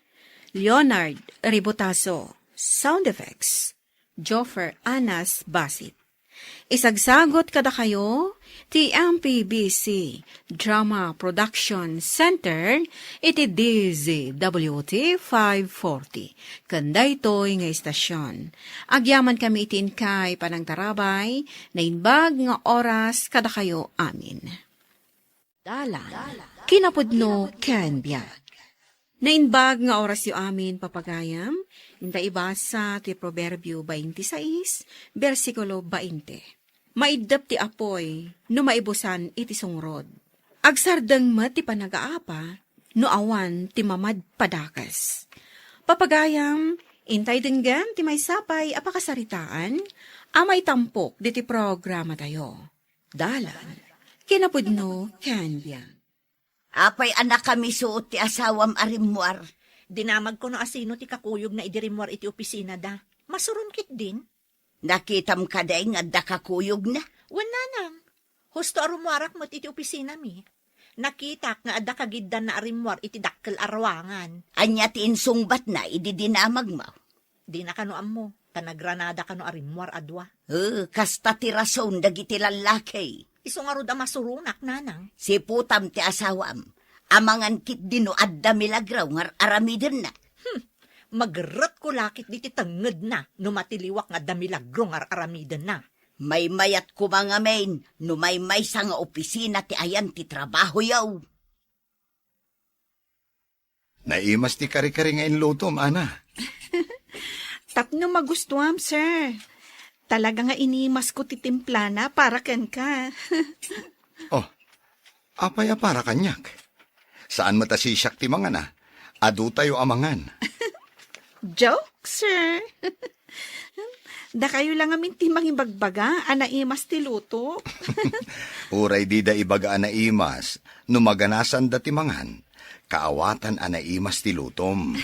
Leonard Ribotazo. Sound effects, Joffer Anas Basit. Isagsagot kadakayo ti M P B C Drama Production Center iti D Z W T five forty. Ken daytoy nga istasyon, agyamankami iti inkay panangtarabay, naimbag nga oras kadakayo amin. Dalan, kinapudno ken biag. Naimbag nga orasyo amin, papagayam, inta ibasa ti Proverbio twenty-six, bersikulo twenty. Maiddep ti apuy no maibusan iti sungrod. Agsardeng met ti panagaapa no awan ti mamadpadakes. Papagayam, intay denggem ti maysapay a pakasaritaan a maitampok diti programatayo. Dalan, kinapudno ken biag. Apay a nakamisuot ti asawam a rimmuar? Dinamagko no asino ti kakuyogna idi rimmuar iti opisinada. Masuron ketdin. Nakitam kadi nga adda kakuyogna? Wen, nanang. Husto a rummuarak met iti opisinami. Nakitak nga adda kagiddanna a rimmuar iti dakkel a ruangan. Ania ti insungbatna idi dinamagmo? Dina kano ammo, ta nagranada kano a rimmuar a dua. Eh, kasta ti rason dagiti lallaki. Isu ngarud a masuronak, nanang. Siputam ti asawam. Amangan ketdi no adda milagro nga ar-aramidenna. Hmm, magerretko la ketdi ti tengngedna no matiliwak nga adda milagro nga ar-aramidenna. Maymayat koma ngamin no maymaysa nga opisina ti ayan ti trabahoyo. Naimas ti kare-kare nga inlutom, Ana. Tapno magustuam, sir. Talaga nga inimasko ti timplana para kenka. Oh, apay a para kaniak? Saan met a sisiak ti mangana? Adutayo a mangan. Joke, sir. Dakayo la ngamin ti mangibagbaga a naimas ti luto. Uray dida ibaga a naimas, no maganasanda ti mangan, kaawatan a naimas ti lutom.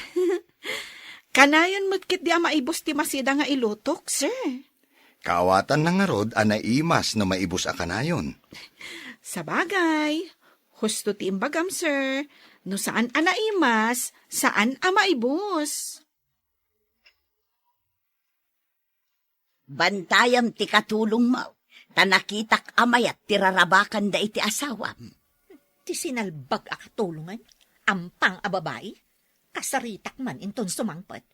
Kanayon met ketdi a maibus ti masida nga ilutok, sir. Kaawatanna ngarud a naimas no maibus a kanayon. Sabagay, husto ti imbagam, sir. No saan a naimas, saan a maibus. Bantayam ti katulongmo, ta nakitak a mayat ti rarabakanda iti asawam. Ti sinalbag a katulongen, ampang a babai, kasaritak man inton sumangpet.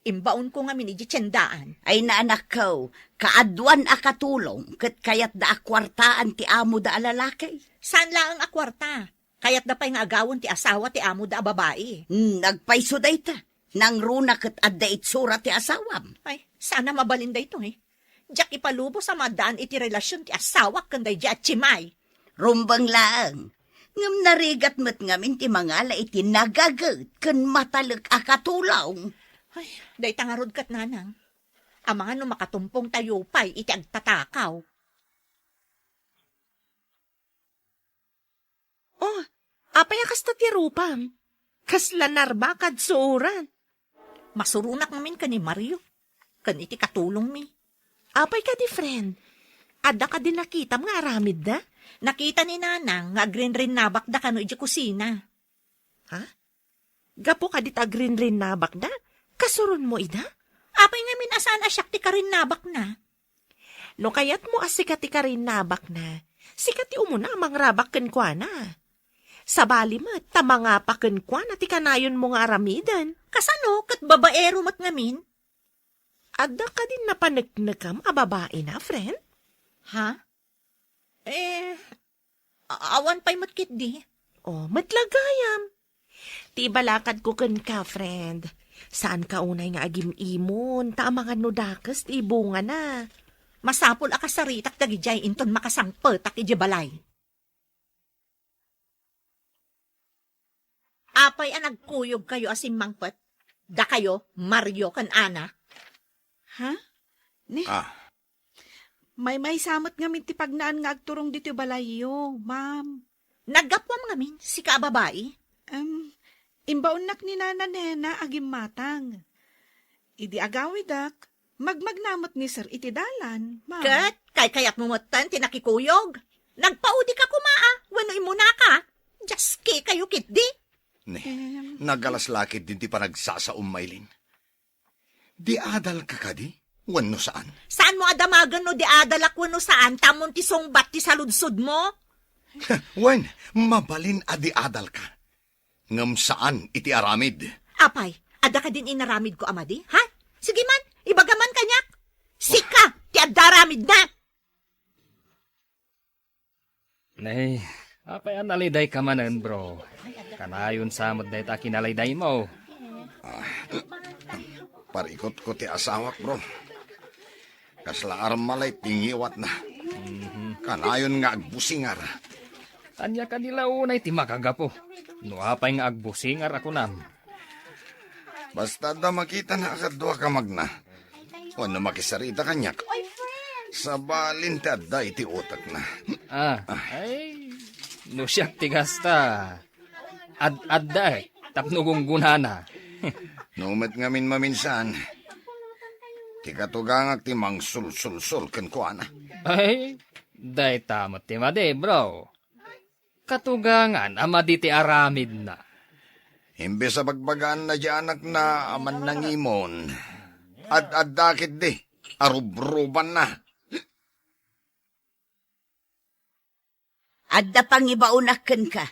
Imbaonko ngamin idiay tiendaan. Ay, naanakko, kaaduan a katulong ket kayatda a kuartaan ti amoda a lalaki. Saan laeng a kuarta? Kayatda pay nga agawen ti asawa ti amoda a babai. Hmm, agpayso dayta. Nangruna ket adda itsura ti asawam. Ay, saan a mabalin daytoy. Diak ipalubos a maaddaan iti relasion ti asawak ken daydiay a tiemay. Rumbeng laeng. Ngem narigat met ngamin ti mangala iti nagaget ken matalek a katulong. Ay, dayta ngarud ket, nanang. Amangan no makatumpongtayo pay iti agtatakaw. Oh, apay a kasta ti rupam? Kasla narbakad suoran. Masuronak ngamin ken ni Mario, ken iti katulongmi. Apay kadi, friend? Adda kadi nakitam nga aramidda? Nakita ni Nanang nga agrinrinnabakda kano idiay kusina. Ha? Gapu kadit agrinrinnabakda, kasuronmo ida? Apay ngamin a saan a siak ti karinnabakna? No kayatmo a sika ti karinnabakna, sika ti umuna a mangrabak kenkuana. Sabali met ta mangapa kenkuana ti kanayonmo nga aramiden. Kasano ket babaero met ngamin? Adda kadin napaneknekam a babaina, friend? Ha? Eh, a-, awan pay met ketdi. Oh, met la gayam. Ti ibalakadko kenka, friend, saanka unay nga agim-imon, ta amangan no dakes ti ibungana. Masapul a kasaritak dagidiay inton makasangpetak idiay balay. Apay a nagkuyogkayo a simmangpet? Dakayo, Mario ken Ana? Ha? Ne? Ah. Maymaysa met ngamin ti pagnaan nga agturong ditoy balayyo, ma'am. Naggapuam ngamin, sika a babai? Em, imbaonnak ni Nana Nena a gimmatang. Idi agawidak, magmagna met ni Sir iti dalan, ma'am. Ket kaykayatmo metten ti nakikuyog? Nagpaudika koma a, wenno immunaka? Diaske kayo ketdi? Ne, Em. Nagalas la ketdi ti panagsasaom, Maylin. Diadalka kadi wenno saan? Saanmo a damagen no diadalak wenno saan, ta ammom ti sungbat ti saludsodmo? Wen, mabalin a diadalka. Ngem saan iti aramid. Apay, adda kadin inaramidko a madi, ha? Sige man, ibaga man kaniak. Sika ti adda aramidna. Nay, apay a nalidayka manen, bro? Kanayon sa met dayta a kinalaydaymo. Ah, parikutko ti asawak, bro. Kasla armalay ti ngiwatna. Mhm. Kanayon nga agbusingar. Ania kadi la unay ti makagapu? No apay nga agbusingar a kunam. Basta adda makitana a kaduak a magna, wenno makisarita kaniak, sabalin ti adda iti utekna. Ah, ay, no siak ti kasta, ad-, adda, eh, tapno gunggunana. No met ngamin maminsan, ti katugangak ti mangsulsulsol kenkuana. Ay, dayta met ti madi, bro. Katugangan a madi ti aramidna. Imbes a bagbagaanna diay anakna a mannangimon, ad-adda ketdi a rubrubanna. Adda pangibaonak kenka.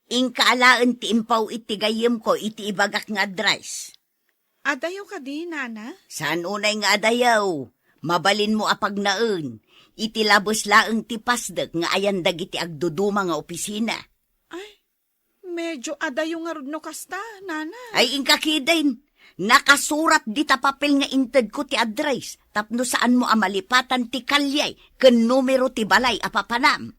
Inka alaen ti impaw iti gayyemko iti ibagak nga address. Adayo kadi, Nana? Saan unay nga adayo? Mabalinmo a pagnaen. Iti labes laeng ti pasdek nga ayan dagiti agduduma nga opisina. Ay, medyo adayo ngarud no kasta, Nana. Ay, inka ketdin. Nakasurat dita papel nga intedko ti address, tapno saanmo a malipatan ti kalye ken numero ti balay a papanam.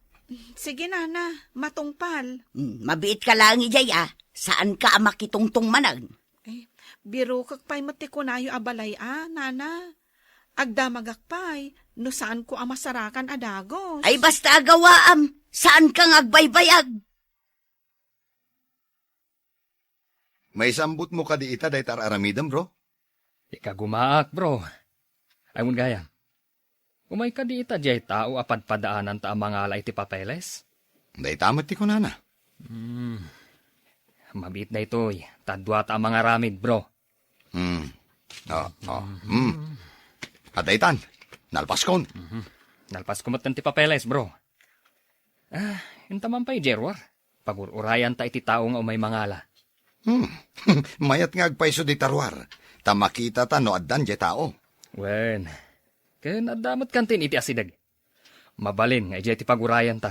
Sige, Nana, matungpal. Hmm, mabiitka laeng idiay, a. Saanka a makitungtong manen. Eh, birokek pay met ti kunayo a balay a, Nana. Agdamagak pay, no saanko a masarakan a dagus. Ay, basta agawaam, saanka nga agbaybayag. Maisambutmo kadi ita dayta ar-aramidem, bro? Ikagumaak, bro. Ay, wen gayam. Umay kadi ita diay tao a padpadaananta a mangala iti papeles? Dayta met ti kunana. Hmm. Mabiit daytoy, ta duata a mangaramid, bro. Hmm. Ah, ah. Hmm. Adda itan, nalpaskon. Mhm. Nalpasko metten ti papeles, bro. Ah, inta man pay diay ruar. Pagur-urayanta iti tao nga umay mangala. Hmm. Mayat nga agpayso dita ruar, ta makitata no addan diay tao. Wen, ken adda met kantin iti asideg. Mabalin nga idiay ti pagurayanta.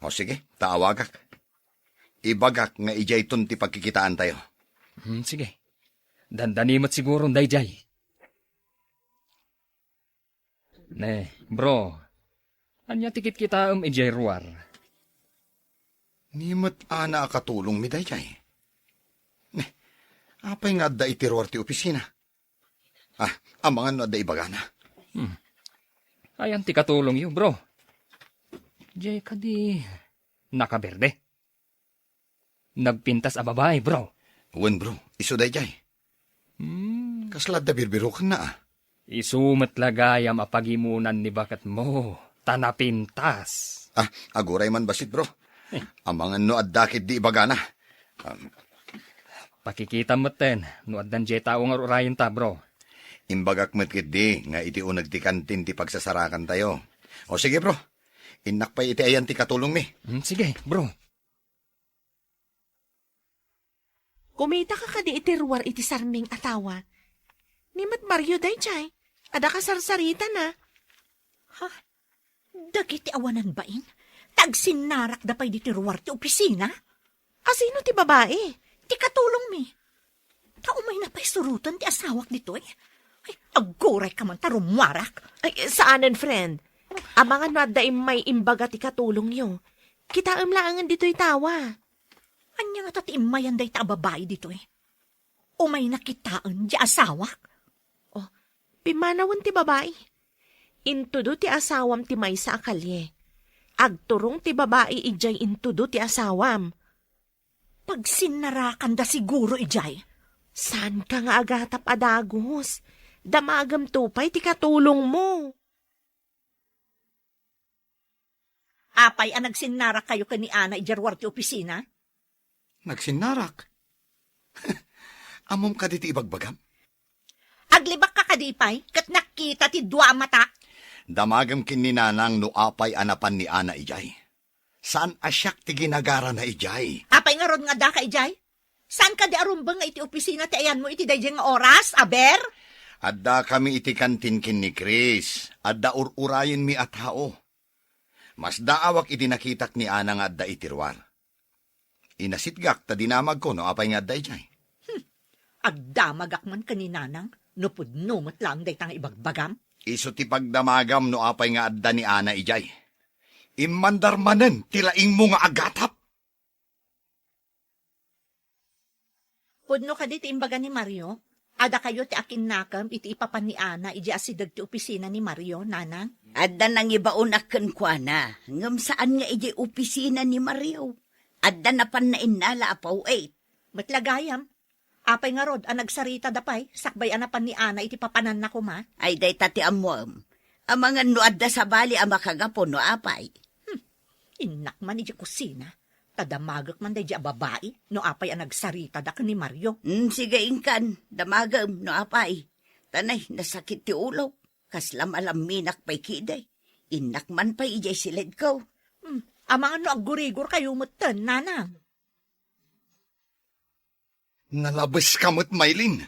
O sige, ta awagak. Ibagak nga idiayton ti pagkikitaantayo. Hmm, sige. Dandani met siguron daydiay. Ne, bro. Ania ti kitkitaem idiay ruar? Ni met Ana a katulongmi daydiay. Ne, apay nga adda iti ruar ti opisina? Ah, amangan no adda ibagana. Hmm. Ayan ti katulongyo, bro. Diay kadi nakaberde? Nagpintas a babai, bro. Wen, bro. Isu daydiay. Hmm. Kasla adda birbirokenna, a. Isu met la gayam a pagimunan ni baketmo, ta napintas. Ah, aguray man bassit, bro. Eh. Amangan no adda ketdi ibagana. Um, Pakikitam metten no addan diay tao nga ur-urayenta, bro. Imbagak met ketdi nga iti uneg ti kantin ti pagsasarakantayo. O sige, bro. Innak pay iti ayan ti katulongmi. Hmm, sige, bro. Kumitaka kadi iti ruar iti sarming a tawa? Ni met Mario daydiay, adda kasarsaritana. Ha? Dagiti awanan bain, ta agsinnarakda pay ditoy ruar ti opisina? Asino ti babai? Ti katulongmi. Ta umayna pay suroten ti asawak ditoy. Ay, aggurayka man ta rummuarak. Ay, saanen, friend. Amangan no adda immay imbaga ti katulongyo. Kitaem laengen ditoy tawa. Ania ngata ti immayan dayta a babai ditoy? Umayna kitaen ti asawak? Oh, pimmanawen ti babai. Intudo ti asawam ti maysa a kalye. Agturong ti babai idiay intudo ti asawam. Pagsinnarakanda siguro idiay. Saanka nga agatap a dagus? Damagemto pay ti katulongmo. Apay a nagsinnarakkayo ken ni Ana idiay ruar ti opisina? Nagsinnarak? Ammom kadi ti ibagbagam? Aglibakka kadi pay, ket nakita ti dua a matak? Damagem ken ni Nanang no apay a napan ni Ana idiay. Saan a siak ti ginagarana idiay. Apay ngarud nga addaka idiay? Saan kadi a rumbeng nga iti opisina ti ayanmo iti daydiay nga oras, aber? Addakami iti kantin ken ni Chris. Adda ur-urayenmi a tao. Masdaawak idi nakitak ni Ana nga adda iti ruar. Inasitgak ta dinamagko no apay nga adda idiay. Hmm. Agdamagak man ken ni Nanang no pudno met laeng dayta nga ibagbagam. Isu ti pagdamagam no apay nga adda ni Ana idiay. Immandar manen ti laingmo nga agatap. Pudno kadi ti imbaga ni Mario? Adakayo ti akinnakem iti ipapan ni Ana idiay asideg ti opisina ni Mario, Nanang? Adda nangibaonak kenkuana, ngem saan nga idiay opisina ni Mario. Adda napanna innala a paw-it. Met la gayam, apay ngarud a nagsaritada pay, sakbay a napan ni Ana iti papananna koma? Ay, dayta ti ammoem. Amangan no adda sabali a makagapu no apay. Hmm, innak man idiay kusina, ta damagek man daydiay a babai no apay a nagsaritada ken ni Mario. Hmm, sige, inkan, damagem no apay. Ta nay, nasakit ti ulok. Kasla malamminak pay kidi. Innak man pay idiay siledko. Hmm, amangan no aggurigorkayo metten, Nanang. Nalabeska met, Maylin.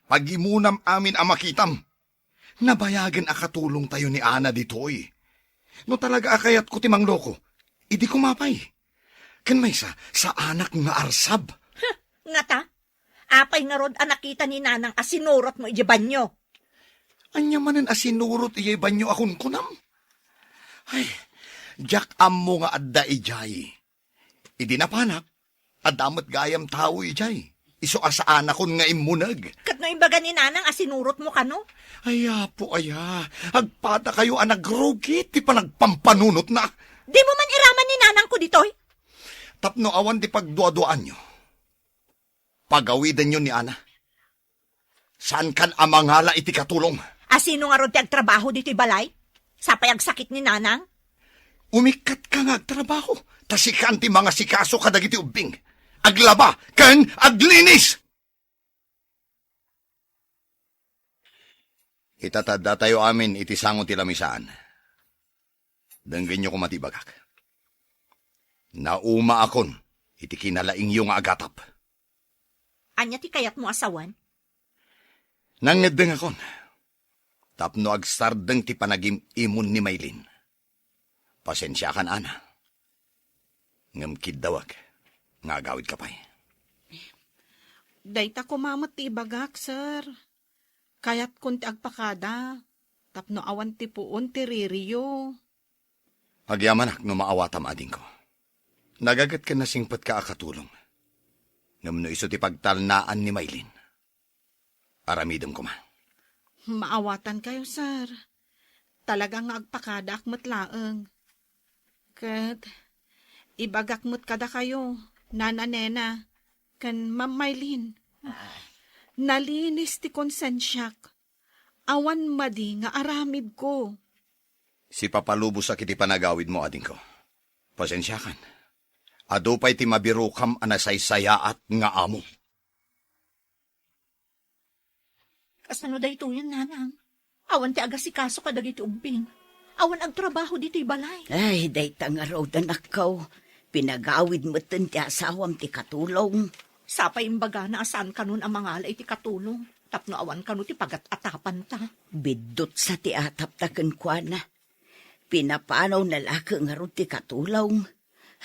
Pagimunam amin a makitam. Nabayagen a katulongtayo ni Ana ditoy. No talaga a kayatko ti mangloko, idi koma pay. Ken maysa, saanak nga arsab. Huh, ngata? Apay ngarud a nakita ni Nanang a sinurotmo idiay banio? Ania manen a sinurot idiay banio a kunkunam? Ay, diak ammo nga adda idiay. Idi napanak, adda met gayam tao idiay. Isu a saanakon nga immuneg. Ket no imbaga ni Nanang a sinurotmo kano? Ay, Apo, aya, agpadakayo a nagrugi ti panagpampanunotna. Dimo man iraman ni Nanangko ditoy? Tapno awan ti pagduaduaanyo, pagawidenyo ni Ana. Saankan a mangala iti katulong. A sino ngarud ti agtrabaho ditoy balay? Sapay agsakit ni Nanang? Umikkatka nga agtrabaho, ta sikan ti mangasikaso kadagiti ubbing. Aglaba ken aglinis! Ita ta addatayo amin iti sango ti lamisaan. Denggenyo koma ti ibagak. Naumaakon iti kinalaingyo nga agatap. Ania ti kayatmo a sawen? Nangngeddengakon tapno agsardeng ti panagim-imon ni Maylin. Pasensiakan, Ana. Ngem kiddawek nga agawidka pay. Dayta koma met ti ibagak, sir. Kayatkon ti agpakada tapno awan ti puon ti ririyo. Agyamanak no maawatam, adingko. Nagaget ken nasingpetka a katulong. Ngem no isu ti pagtalnaan ni Maylin, aramidem koma. Maawatankayo, sir. Talaga nga agpakadaak met laeng. Ket ibagak met kadakayo, Nana Nena, ken Ma'am Maylin. Nalinis ti konsensiak. Awan madi nga aramidko. Sipapalubosak iti panagawidmo, adingko. Pasensiakan. Adu pay ti mabirokam a nasaysayaat nga amo. Kasano daytoyen, Nanang? Awan ti agasikaso kadagiti ubbing. Awan agtrabaho ditoy balay. Ay, dayta ngarud, anakko. Pinagawid metten ti asawam ti katulong. Sapay imbagana a saan kanon a mangala iti katulong tapno awan kano ti pagat-atapanta. Biddutsa ti atapta kenkuana. Pinapanawna la ngarud ti katulong.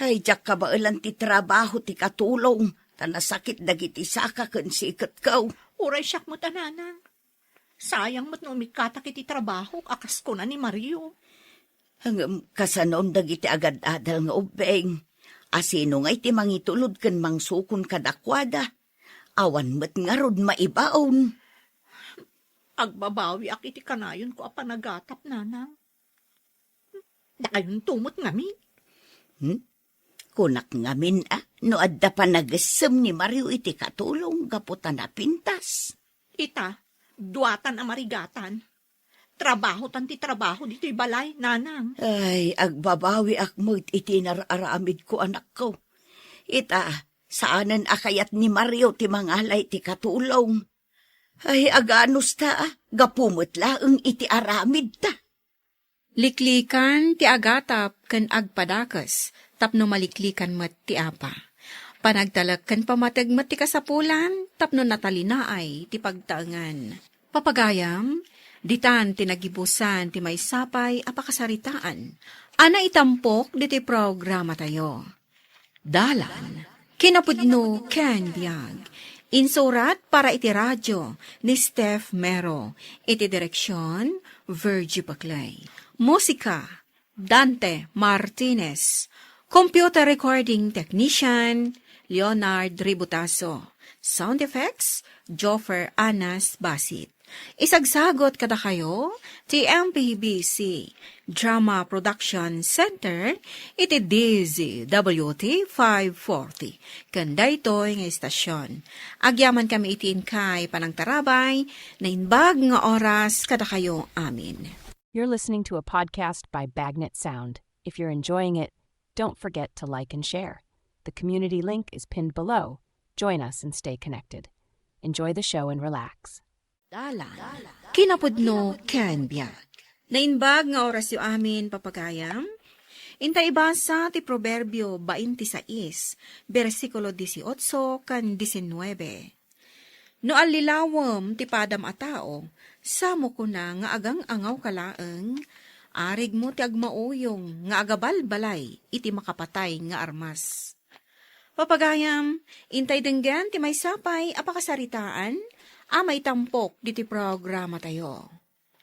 Ay, diak kabaelan ti trabaho ti katulong, ta nasakit dagiti saka ken siketko. Uray siak met a nanang. Sayang met no umikkatak iti trabahok a kas kuna ni Mario. Ngem kasano dagiti agad-adal nga ubbing? Asino ngay ti mangitulod ken mangsukon kadakuada? Awan met ngarud maibaon. Agbabawiak iti kanayonko a panagatap, nanang. Dakayonto met ngamin. Hmm? Kunak ngamin a, no adda panagessem ni Mario iti katulong gapu ta napintas. Ita, duatan a marigatan. Trabahotan ti trabaho ditoy balay, nanang. Ay, agbabawiak met iti nar-aramidko, anakko. Ita, saanen a kayat ni Mario ti mangala iti katulong. Ay, aganusta, a, gapu met laeng iti aramidta. Liklikan ti agatap ken agpadakes tapno maliklikan met ti apa. Panagtalek ken pamateg met ti kasapulan tapno natalinaay ti pagtaengan. Papagayam, ditan ti nagibusan ti maysapay a pakasaritaan a naitampok ditoy programatayo. Dalan, kinapudno ken biag. Insurat para iti radio ni Steph Mero. Iti direksion, Virgie Paclay. Musika, Dante Martinez. Computer recording technician, Leonard Ributaso. Sound effects, Joffer Anas Basit. Isagsagot kadakayo ti M P B C Drama Production Center iti D Z W T five forty, ken daytoy nga istasion. Agyamankami iti inkay panangtarabay, naimbag nga oras kadakayo amin. You're listening to a podcast by Bagnet Sound. If you're enjoying it, don't forget to like and share. The community link is pinned below. Join us and stay connected. Enjoy the show and relax. Dalan, kinapudno ken biag. Naimbag nga orasyo amin, papagayam. Inta ibasa ti Proverbio twenty-six, bersikulo dieciocho ken diecinueve. No allilawem ti padam a tao, samo kuna nga agang-angawka laeng, arigmo ti agmauyong nga agabalbalay iti makapatay nga armas. Papagayam, intay denggen ti maysapay a pakasaritaan a maitampok diti programatayo.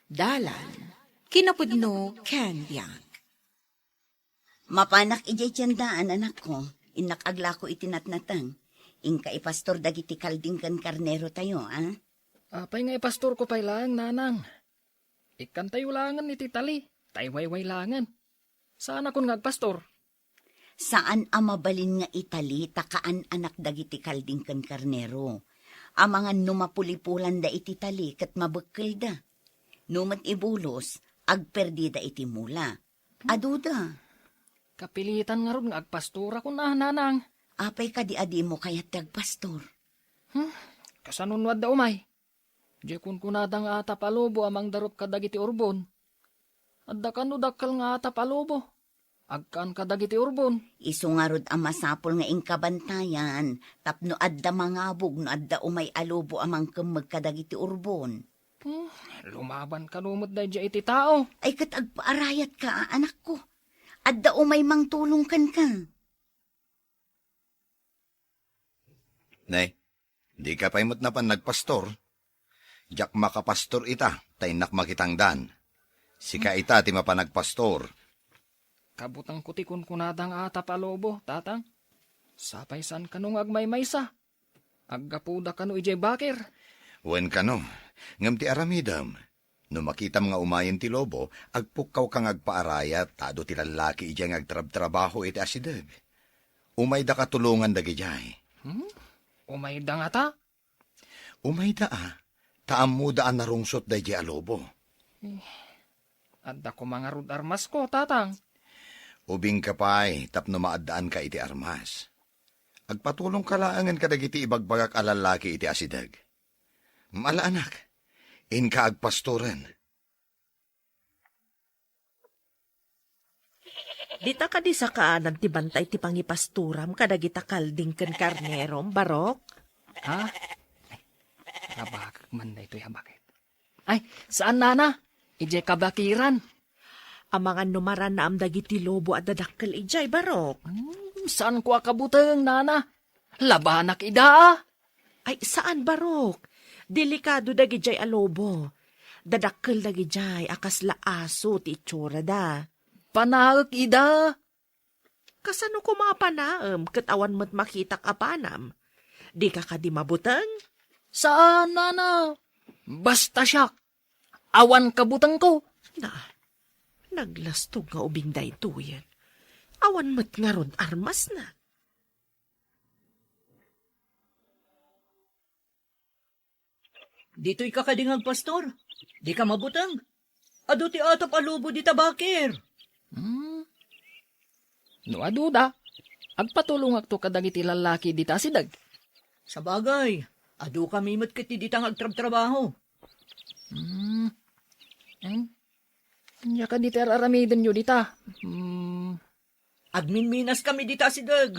Dalan, kinapudno ken biag. Mapanak idiay tiendaan, anakko. Innak aglako iti natnateng. Inka ipastor dagiti kalding ken karnerotayo, a? Apay nga ipastorko pay laeng, nanang? Ikkantayo laengen iti tali, ta iwayway laengen. Saanakon nga agpastor? Saan a mabalin nga itali ta kaan-anak dagiti kalding ken karnero. Amangan no mapulipulanda iti tali ket mabekkelda. No met ibulos, agperdida iti mula. Aduda. Kapilitan ngarud nga agpastorakon a, nanang. Apay kadi a dimo kayat ti agpastor? Hmm, kasano no adda umay? Diay kunkunada nga atap a lobo a mangdarup kadagiti urbon. Adda kano dakkel nga atap a lobo. Agkaan kadagiti urbon. Isu ngarud a masapul nga inka bantayan, tapno adda mangabug no adda umay a lobo a mangkemmeg kadagiti urbon. Hmm, lumaban kano met daydiay iti tao. Ay, ket agpaarayatka, a, anakko. Adda umay mangtulong kenka. Ne, dika pay met napan nagpastor? Diak makapastor ita, ta innak makitangdan. Sika ita ti mapan agpastor. Kabutengko ti kunkunada nga atap a lobo, tatang. Sapay saan kano nga agmaymaysa. Aggapuda kano idiay bakir. Wen kano, ngem ti aramidem, no makitam nga umayen ti lobo, agpukkawka nga agpaarayat ta adu ti lallaki idiay nga agtrabtrabaho iti asideg. Umayda katulongan dagidiay. Hmm? Umayda ngata? Umayda a, ta ammoda a narungsot daydiay a lobo. Eh, adda koma ngarud armasko, tatang. Ubingka pay tapno maaddaanka iti armas. Agpatulongka laengen kadagiti ibagbagak a lallaki iti asideg. Ala, anak, inka agpastoren. Dita kadi sakaanan ti bantay ti pangipastoram kadagita kalding ken karnerom, Barok? Ha? Ay, nabagak man daytoy a bakit. Ay, saan, nana? Idiay kabakiran. Amangan no marannaam dagiti lobo a dadakkel idiay, Barok. Hmm, saanko a kabuteng, nana. Labanak ida, a. Ay, saan, Barok. Delikado dagidiay a lobo. Dadakkel dagidiay a kasla aso ti itsurada. Panaek ida. Kasano koma a panaem ket awan met makitak a panam? Dika kadi mabuteng? Saan, nana. Basta siak, awan kabutengko. Na, naglastog nga ubing daytoyen. Awan met ngarud armasna. Ditoy ka kadi nga agpastor? Dika mabuteng? Adu ti atap a lobo dita bakir. Hmm. No aduda, agpatulongakto kadagiti lallaki dita asideg. Sabagay, adu kami met ket dita nga agtrabtrabaho. Hmm. Em, ania kadi ti ar-aramidenyo dita? Hmm. Agminminas kami dita asideg.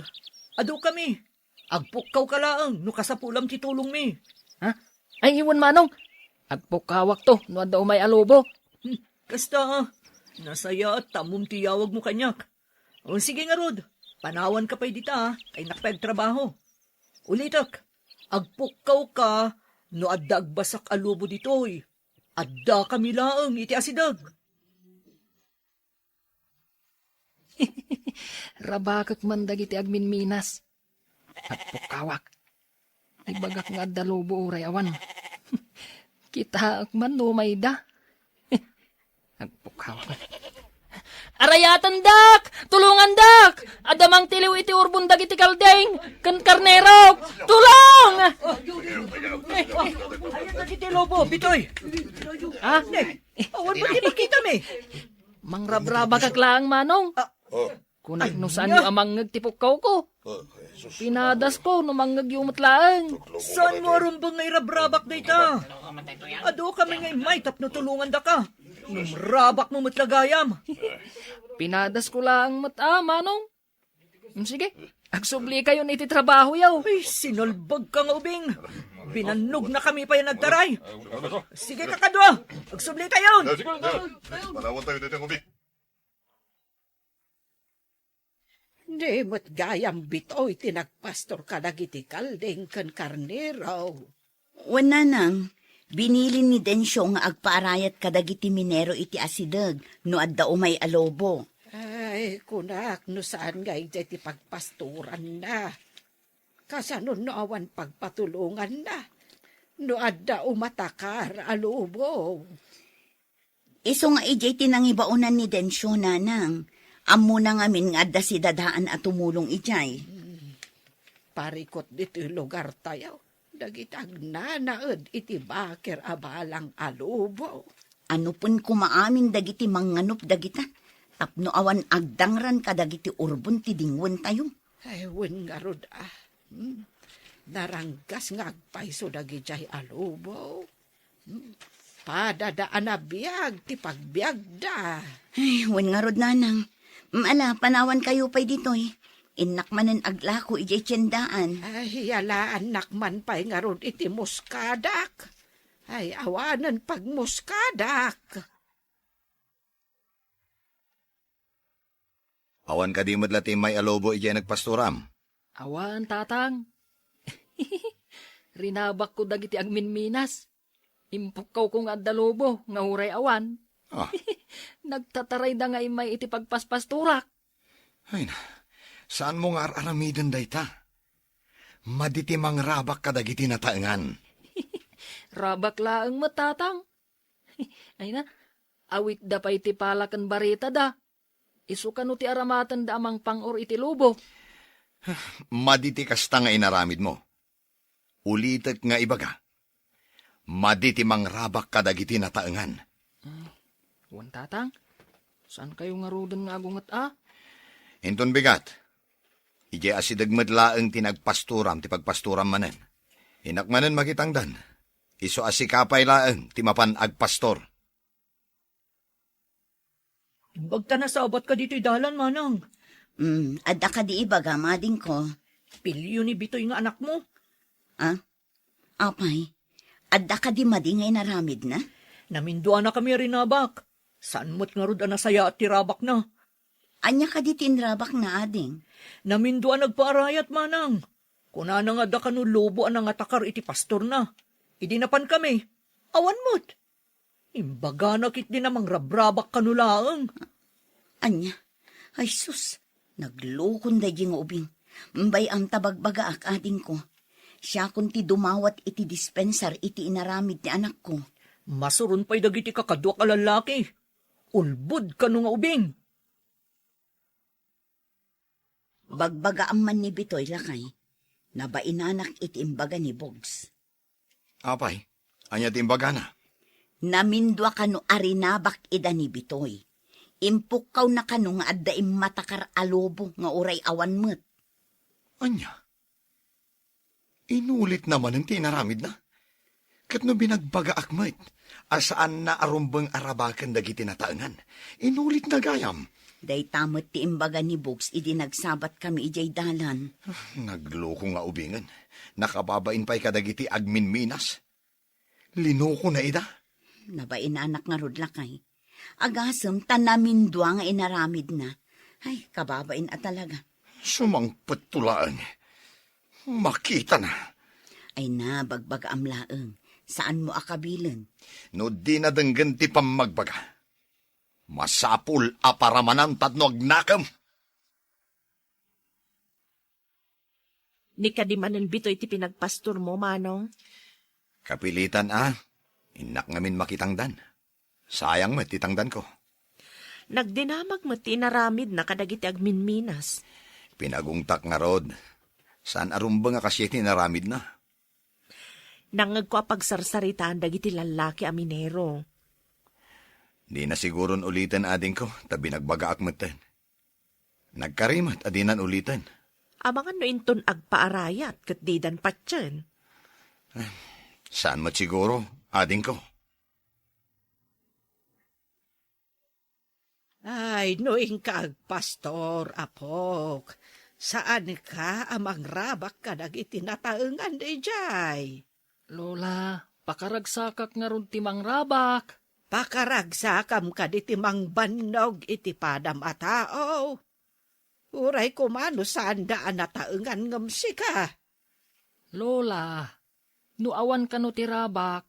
Adu kami. Agpukkaw ka laeng no kasapulam ti tulongmi. Ha? Ay, iwan, Manong. Agpukkawakto no adda umay a lobo. Hmm, kasta, a. Nasayaat ta ammom ti yawagmo kaniak. O, sige ngarud, panawan ka pay dita, a, ta innak pay agtrabaho. Ulitek, agpukkaw ka no adda agbasak a lobo ditoy. Adda kami laeng iti asideg. Rabakek man dagiti agminminas. Agpukkawak. Ibagak nga adda lobo uray awan. Kitaek man no mayda. Agpukkawak. Arayatendak! Tulongandak! Adda mangtiliw iti urbon dagiti kalding ken karnerok! Tulong! Ayan dagiti lobo, Bitoy! Ha? Awan ba ti makitami? Mangrabrabakak laeng, Manong. Ah. Oh. Kunak no saanyo a mangngeg ti pukkawko. Oh, Jesus. Pinadasko no mangngegyo met laeng. Saanmo a rumbeng nga irabrabak dayta? Adu kami nga immay tapno tulongandaka. Ngem rabakmo met la gayam. Pinadasko laeng met a, Manong. Mm, sige, agsublikayon iti trabahoyo. Ay, sinalbagka nga ubing. Binannogna kami pay a nagtaray. Sige, kakadua, agsublikayon. Sige, sige. Panawan tayo dito ng ubing. Di met gayam Bitoy ti nagpastor kadagiti kalding ken karnero. Wen, nanang, binilin ni Dencio nga agpaarayat kadagiti minero iti asideg no adda umay a lobo. Ay, kunak no saan nga idiay ti pagpastoranna. Kasano no awan pagpatulonganna no adda umatakar a lobo? Isu nga idiay ti nangibaonan ni Dencio, nanang. Ammona ngamin nga adda sidadaan a tumulong idiay. Hmm. Parikut ditoy lugartayo dagiti agnanaed iti bakir a balang a lobo. Anupen koma amin dagiti mangnganup dagita tapno awan agdangran kadagiti urbon ti dingwentayo. Ay, wen ngarud, a. Hmm. Naranggas nga agpayso dagidiay a lobo. Hmm. Padada a nabiag ti pagbiagda. Ay, wen ngarud, nanang. Hmm, ala, panawankayo pay ditoy. Innak manen aglako idiay tiendaan. Ay, yalaannak man pay ngarud iti muskadak. Ay, awanen pagmuskadak. Awan kadi met la ti immay a lobo idiay nagpastoram? Awan, tatang. Rinabakko dagiti agminminas. Impukkawko nga adda lobo nga uray awan. Ah. Nagtatarayda nga immay iti pagpaspastorak. Ay na, saanmo nga ar-aramiden dayta? Madi ti mangrabak kadagiti nataengan. Rabak laeng met, tatang. Ay na, awitda pay ti pala ken baretada. Isu kano ti aramatenda a mangpang-or iti lobo? Madi ti kasta nga inaramidmo. Ulitek nga ibaga, madi ti mangrabak kadagiti nataengan. Hmm, wen, tatang, saankayo ngaruden nga agunget a? Inton bigat, idiay asideg met laeng ti nagpastoram ti pagpastoram manen. Innak manen makitangdan, isu a sika pay laeng ti mapan agpastor. Imbag ta nasabatka ditoy dalan, manang. Mm, adda kadi ibaga, madingko. Pilio ni Bitoy nga anakmo. Ah? Apay, adda kadi madi nga inaramidna? Naminduanakami a rinabak. Saan met ngarud a nasayaat ti rabakna. Ania kadi ti inrabakna, ading? Namindua a nagpaarayat, manang. Kunana nga adda kano lobo a nangatakar iti pastorna. Idi napankami, awan met. Imbagana ketdi a mangrabrabak kano laeng. Ania? Ay sus, naglukon daydi nga ubing. Bay-am ta bagbagaak, adingko. Siakon ti dumawat iti dispensar iti inaramid ti anakko. Masuron pay dagiti kakaduak a lallaki. Ulbod kano nga ubing. Bagbagaam man ni Bitoy, lakay. Nabainanak iti imbaga ni Bugs. Apay, ania ti imbagana? Namindua kano a rinabak ida ni Bitoy. Impukkawna kano nga adda immatakar a lobo nga uray awan met. Ania? Inulitna manen ti inaramidna? Ket no binagbagaak met a saanna a rumbeng a rabaken dagiti nataengan, inulitna gayam. Dayta met ti imbaga ni Bugs idi nagsabatkami idiay dalan. Nagluko nga ubingen. Nakababain pay kadagiti agminminas. Linukona ida. Nabainanak ngarud, lakay. Agasem ta namindua nga inaramidna. Ay, kababain a talaga. Sumangpetto laeng. Makitana. Ay na, bagbagaam laeng. Saanmo a kabilen? No dina denggen ti pammagbaga, masapul a paramanan tapno agnakem. Ni kadi manen Bitoy ti pinagpastormo, manong? Kapilitan a, innak ngamin makitangdan. Sayang met ti tangdanko. Nagdinamag met ti inaramidna kadagiti agminminas. Pinagungtak ngarud. Saan a rumbeng a kasdiay ti inaramidna. Nangngegko a pagsarsaritaan dagiti lallaki a minero. Dina siguron uliten, adingko, ta binagbagaak metten. Nagkari met a dinan uliten. Amangan no inton agpaarayat ket didan patien. Eh, saan met siguro, adingko? Ay, no inka agpastor, apok, saanka a mangrabak kadagiti nataengan idiay? Lola, pakaragsakak ngarud ti mangrabak. Pakaragsakam kadi ti mangbannog iti padam a tao. Uray koma no saanda a nataengan ngem sika. Lola, no awan kano ti rabak,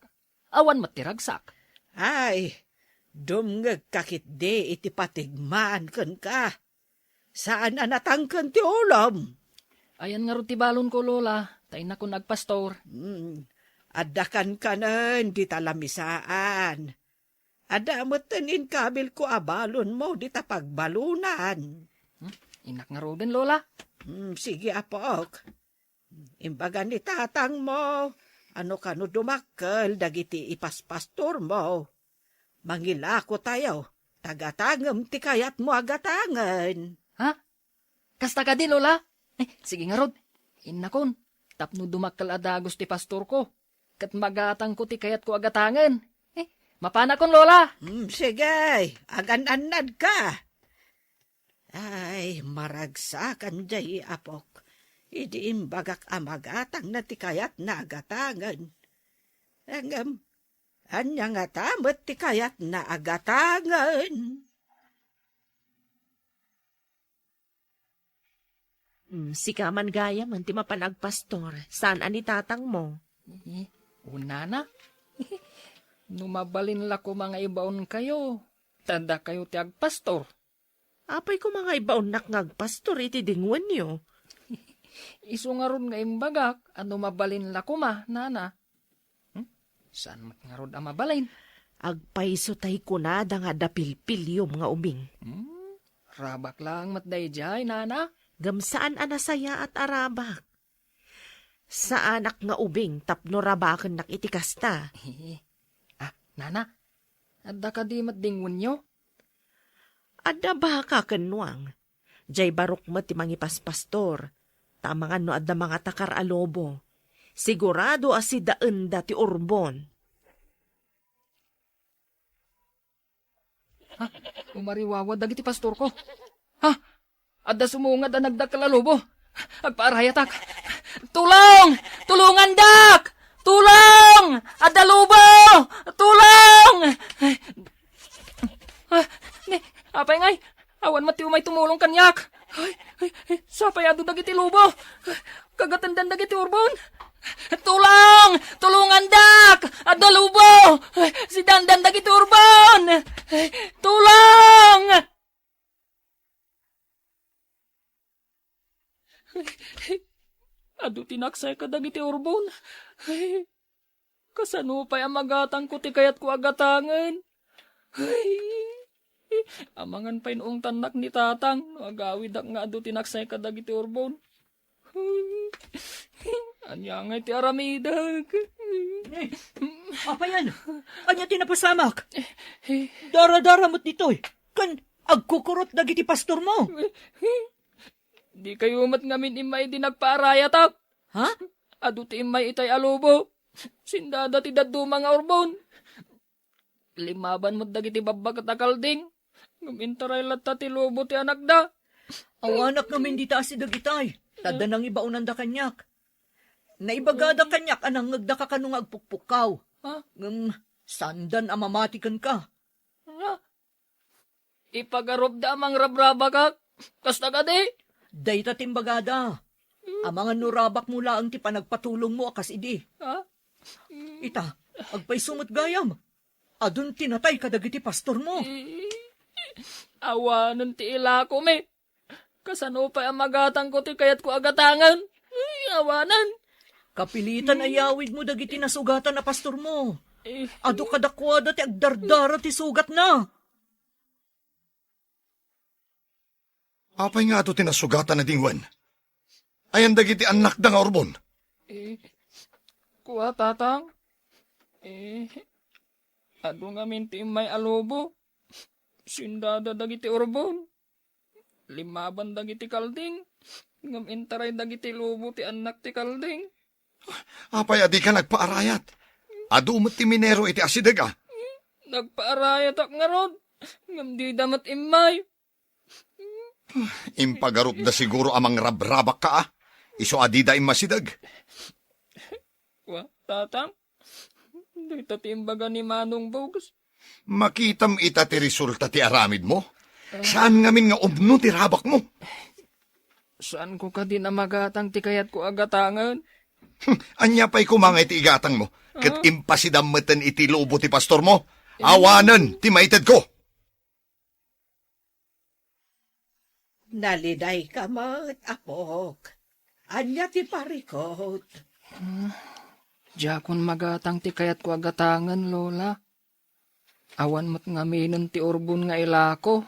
awan met ti ragsak. Ay, dumngegka ketdi iti patigmaan kenka. Saan a natangken ti ulom. Ayan ngarud ti balonko, Lola, ta innakon agpastor. Hmm, adda kankanen dita lamisaan. Adda metten inkabilko a balonmo dita pagbalonan. Hmm, innak ngaruden, Lola. Hmm, sige, apok. Imbaga ni tatangmo, a no kano dumakkel dagiti ipaspastormo. Mangilakotayo, ta gatangem ti kayatmo a gatangen. Ha? Kasta kadi, Lola? Eh, sige ngarud. Innakon, tapno dumakkel a dagus ti pastorko, ket magatangko ti kayatko a gatangen. Eh, mapanakon, Lola? Hmm, sige, agan-annadka. Ay, maragsakan jay apok. Idi imbagak a magatangna ti kayatna a gatangen. Ngem, ania ngata met ti kayatna a gatangen? Mm, sika man gayam ti mapan agpastor, saan a ni tatangmo. Eh, unana? No mabalin la koma nga ibaonkayo, ta dakayo ti agpastor. Apay koma nga ibaonnak nga agpastor iti dingwenyo? Isu ngarud nga imbagak a no mabalin la koma, nana. Hmm? Saan met ngarud a mabalin? Agpayso tay kunada nga adda pilpiliom nga ubing. Hmm? Rabak laeng met daydiay, nana? Ngem saan a nasayaat a rabak. Saanak nga ubing tapno rabakennak iti kasta. Ah, nana, adda kadi met dingwenyo? Adda baka ken nuang. Jay barok met ti mangipaspastor, ta amangan no adda mangatakar a lobo. Sigurado a sidaenda ti urbon. Ha? Umariwawa dagiti pastorko. Ha? Adda sumungad a nagdakkel a lobo. Agpaarayatak. Tulong! Tulongandak! Tulong! Adda lobo! Tulong! Apay ngay, awan met ti umay tumulong kaniak. Ay, ay, ay, sapay adu dagiti lobo. Kagatenden dagiti urbon. Tulong! Tulongandak! Adu lobo! Sidandan dagiti urbon! Tulong! Adu ti naksay kadagiti urbon. Kasano pay a magatangko ti kayatko a gatangen? Ay, amangan pay no ungtannak ni Tatang no agawidak nga adu ti naksay kadagiti urbon. Ania ngay ti aramidek? Eh, apay yan? Ania ti napasamak? Dara-dara met ditoy. Kan agkukurot dagiti pastormo. Di kayo met ngamin immay idi nagpaarayatak. Ha? Adu ti immay itay a lobo. Sindada ti dadduma nga urbon. Limaban met dagiti babbaket a kalding. Ngem intaray latta ti lobo ti anakda. Awanak ngamin dita asideg itay. Ta adda nangibaonanda kaniak. Naibagada kaniak a nangngegdaka kano nga agpukpukkaw. Ha? Ngem saandan a mamati kenka. Ha? Ipagarupda a mangrabrabakak. Kasta kadi? Dayta ti imbagada. Amangan no rabakmo laeng ti panagpatulongmo a kas idi. Ha? Ita, agpayso met gayam. Adun ti natay kadagiti pastormo. Eh, awanen ti ilakom, eh. Kasano pay a magatangko ti kayatko a gatangen? Ay, awanen. Kapilitan a yawidmo dagiti nasugatan a pastormo. Eh, adu kadakuada ti agdardara ti sugatna. Apay nga adu ti nasugatan a dingwen? Ayan dagiti annakda nga urbon? Eh, kua, Tatang. Eh, adu ngamin ti immay a lobo. Sindada dagiti urbon. Limaban dagiti kalding. Ngem intaray dagiti lobo ti annak ti kalding. Apay a dika nagpaarayat? Adu met ti minero iti asideg a. Nagpaarayatak ngarud, ngem dida met immay. Impagarupda siguro a mangrabrabakka a. Isu a dida immasideg. Wa, Tatang, dayta ti imbaga ni Manong Bugs. Makitam ita ti resulta ti aramidmo? Saan ngamin nga umno ti rabakmo? Saanko kadi a magatang ti kayatko a gatangen? Hmm, ania pay koma nga iti igatangmo? Ket impasidam meten iti lobo ti pastormo? Awanen ti maitedko. Nalidayka met, apok. Ania ti parikut? Diakon magatang ti kayatko a gatangen, Lola. Awan met ngaminen ti urbon nga ilako.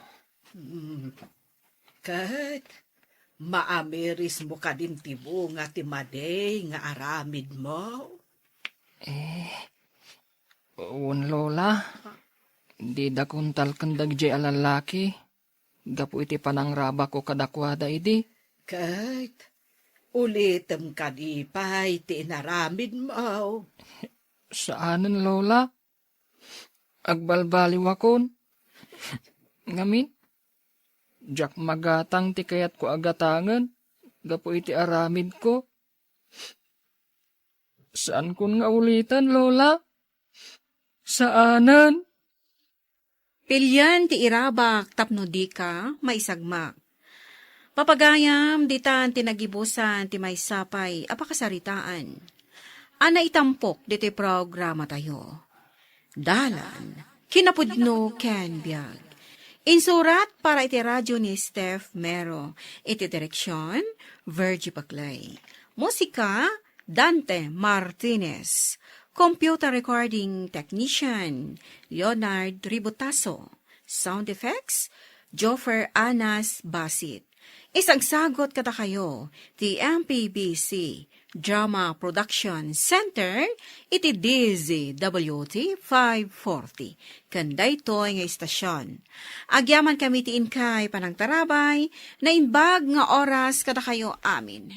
Hmm. Ket maamirismo kadin ti bunga ti madi nga aramidmo? Eh, wen, Lola. Didakon talken dagiti a lallaki gapu iti panangrabakko kadakuada idi. Ket ulitem kadi pay ti inaramidmo? Saanen, Lola. Agbalbaliwakon. Ngamin, diak magatang ti kayatko a gatangen gapu iti aramidko. Saankon nga uliten, Lola. Saanen. Pilien ti irabak tapno dika maisagmak. Papagayam, ditan ti nagibusan ti maysa pay a pakasaritaan a naitampok ditoy programatayo. Dalan, kinapudno ken biag. Insurat para iti radyo ni Steph Mero. Iti direksyon, Virgie Paclay. Musika, Dante Martinez. Computer recording technician, Leonard Ributaso. Sound effects, Joffer Anas Basit. Isagsagot kadakayo ti M P B C Drama Production Center iti D Z W T five forty. Ken daytoy nga istasyon, agyamankami ti inkay panangtarabay, naimbag nga oras kadakayo amin.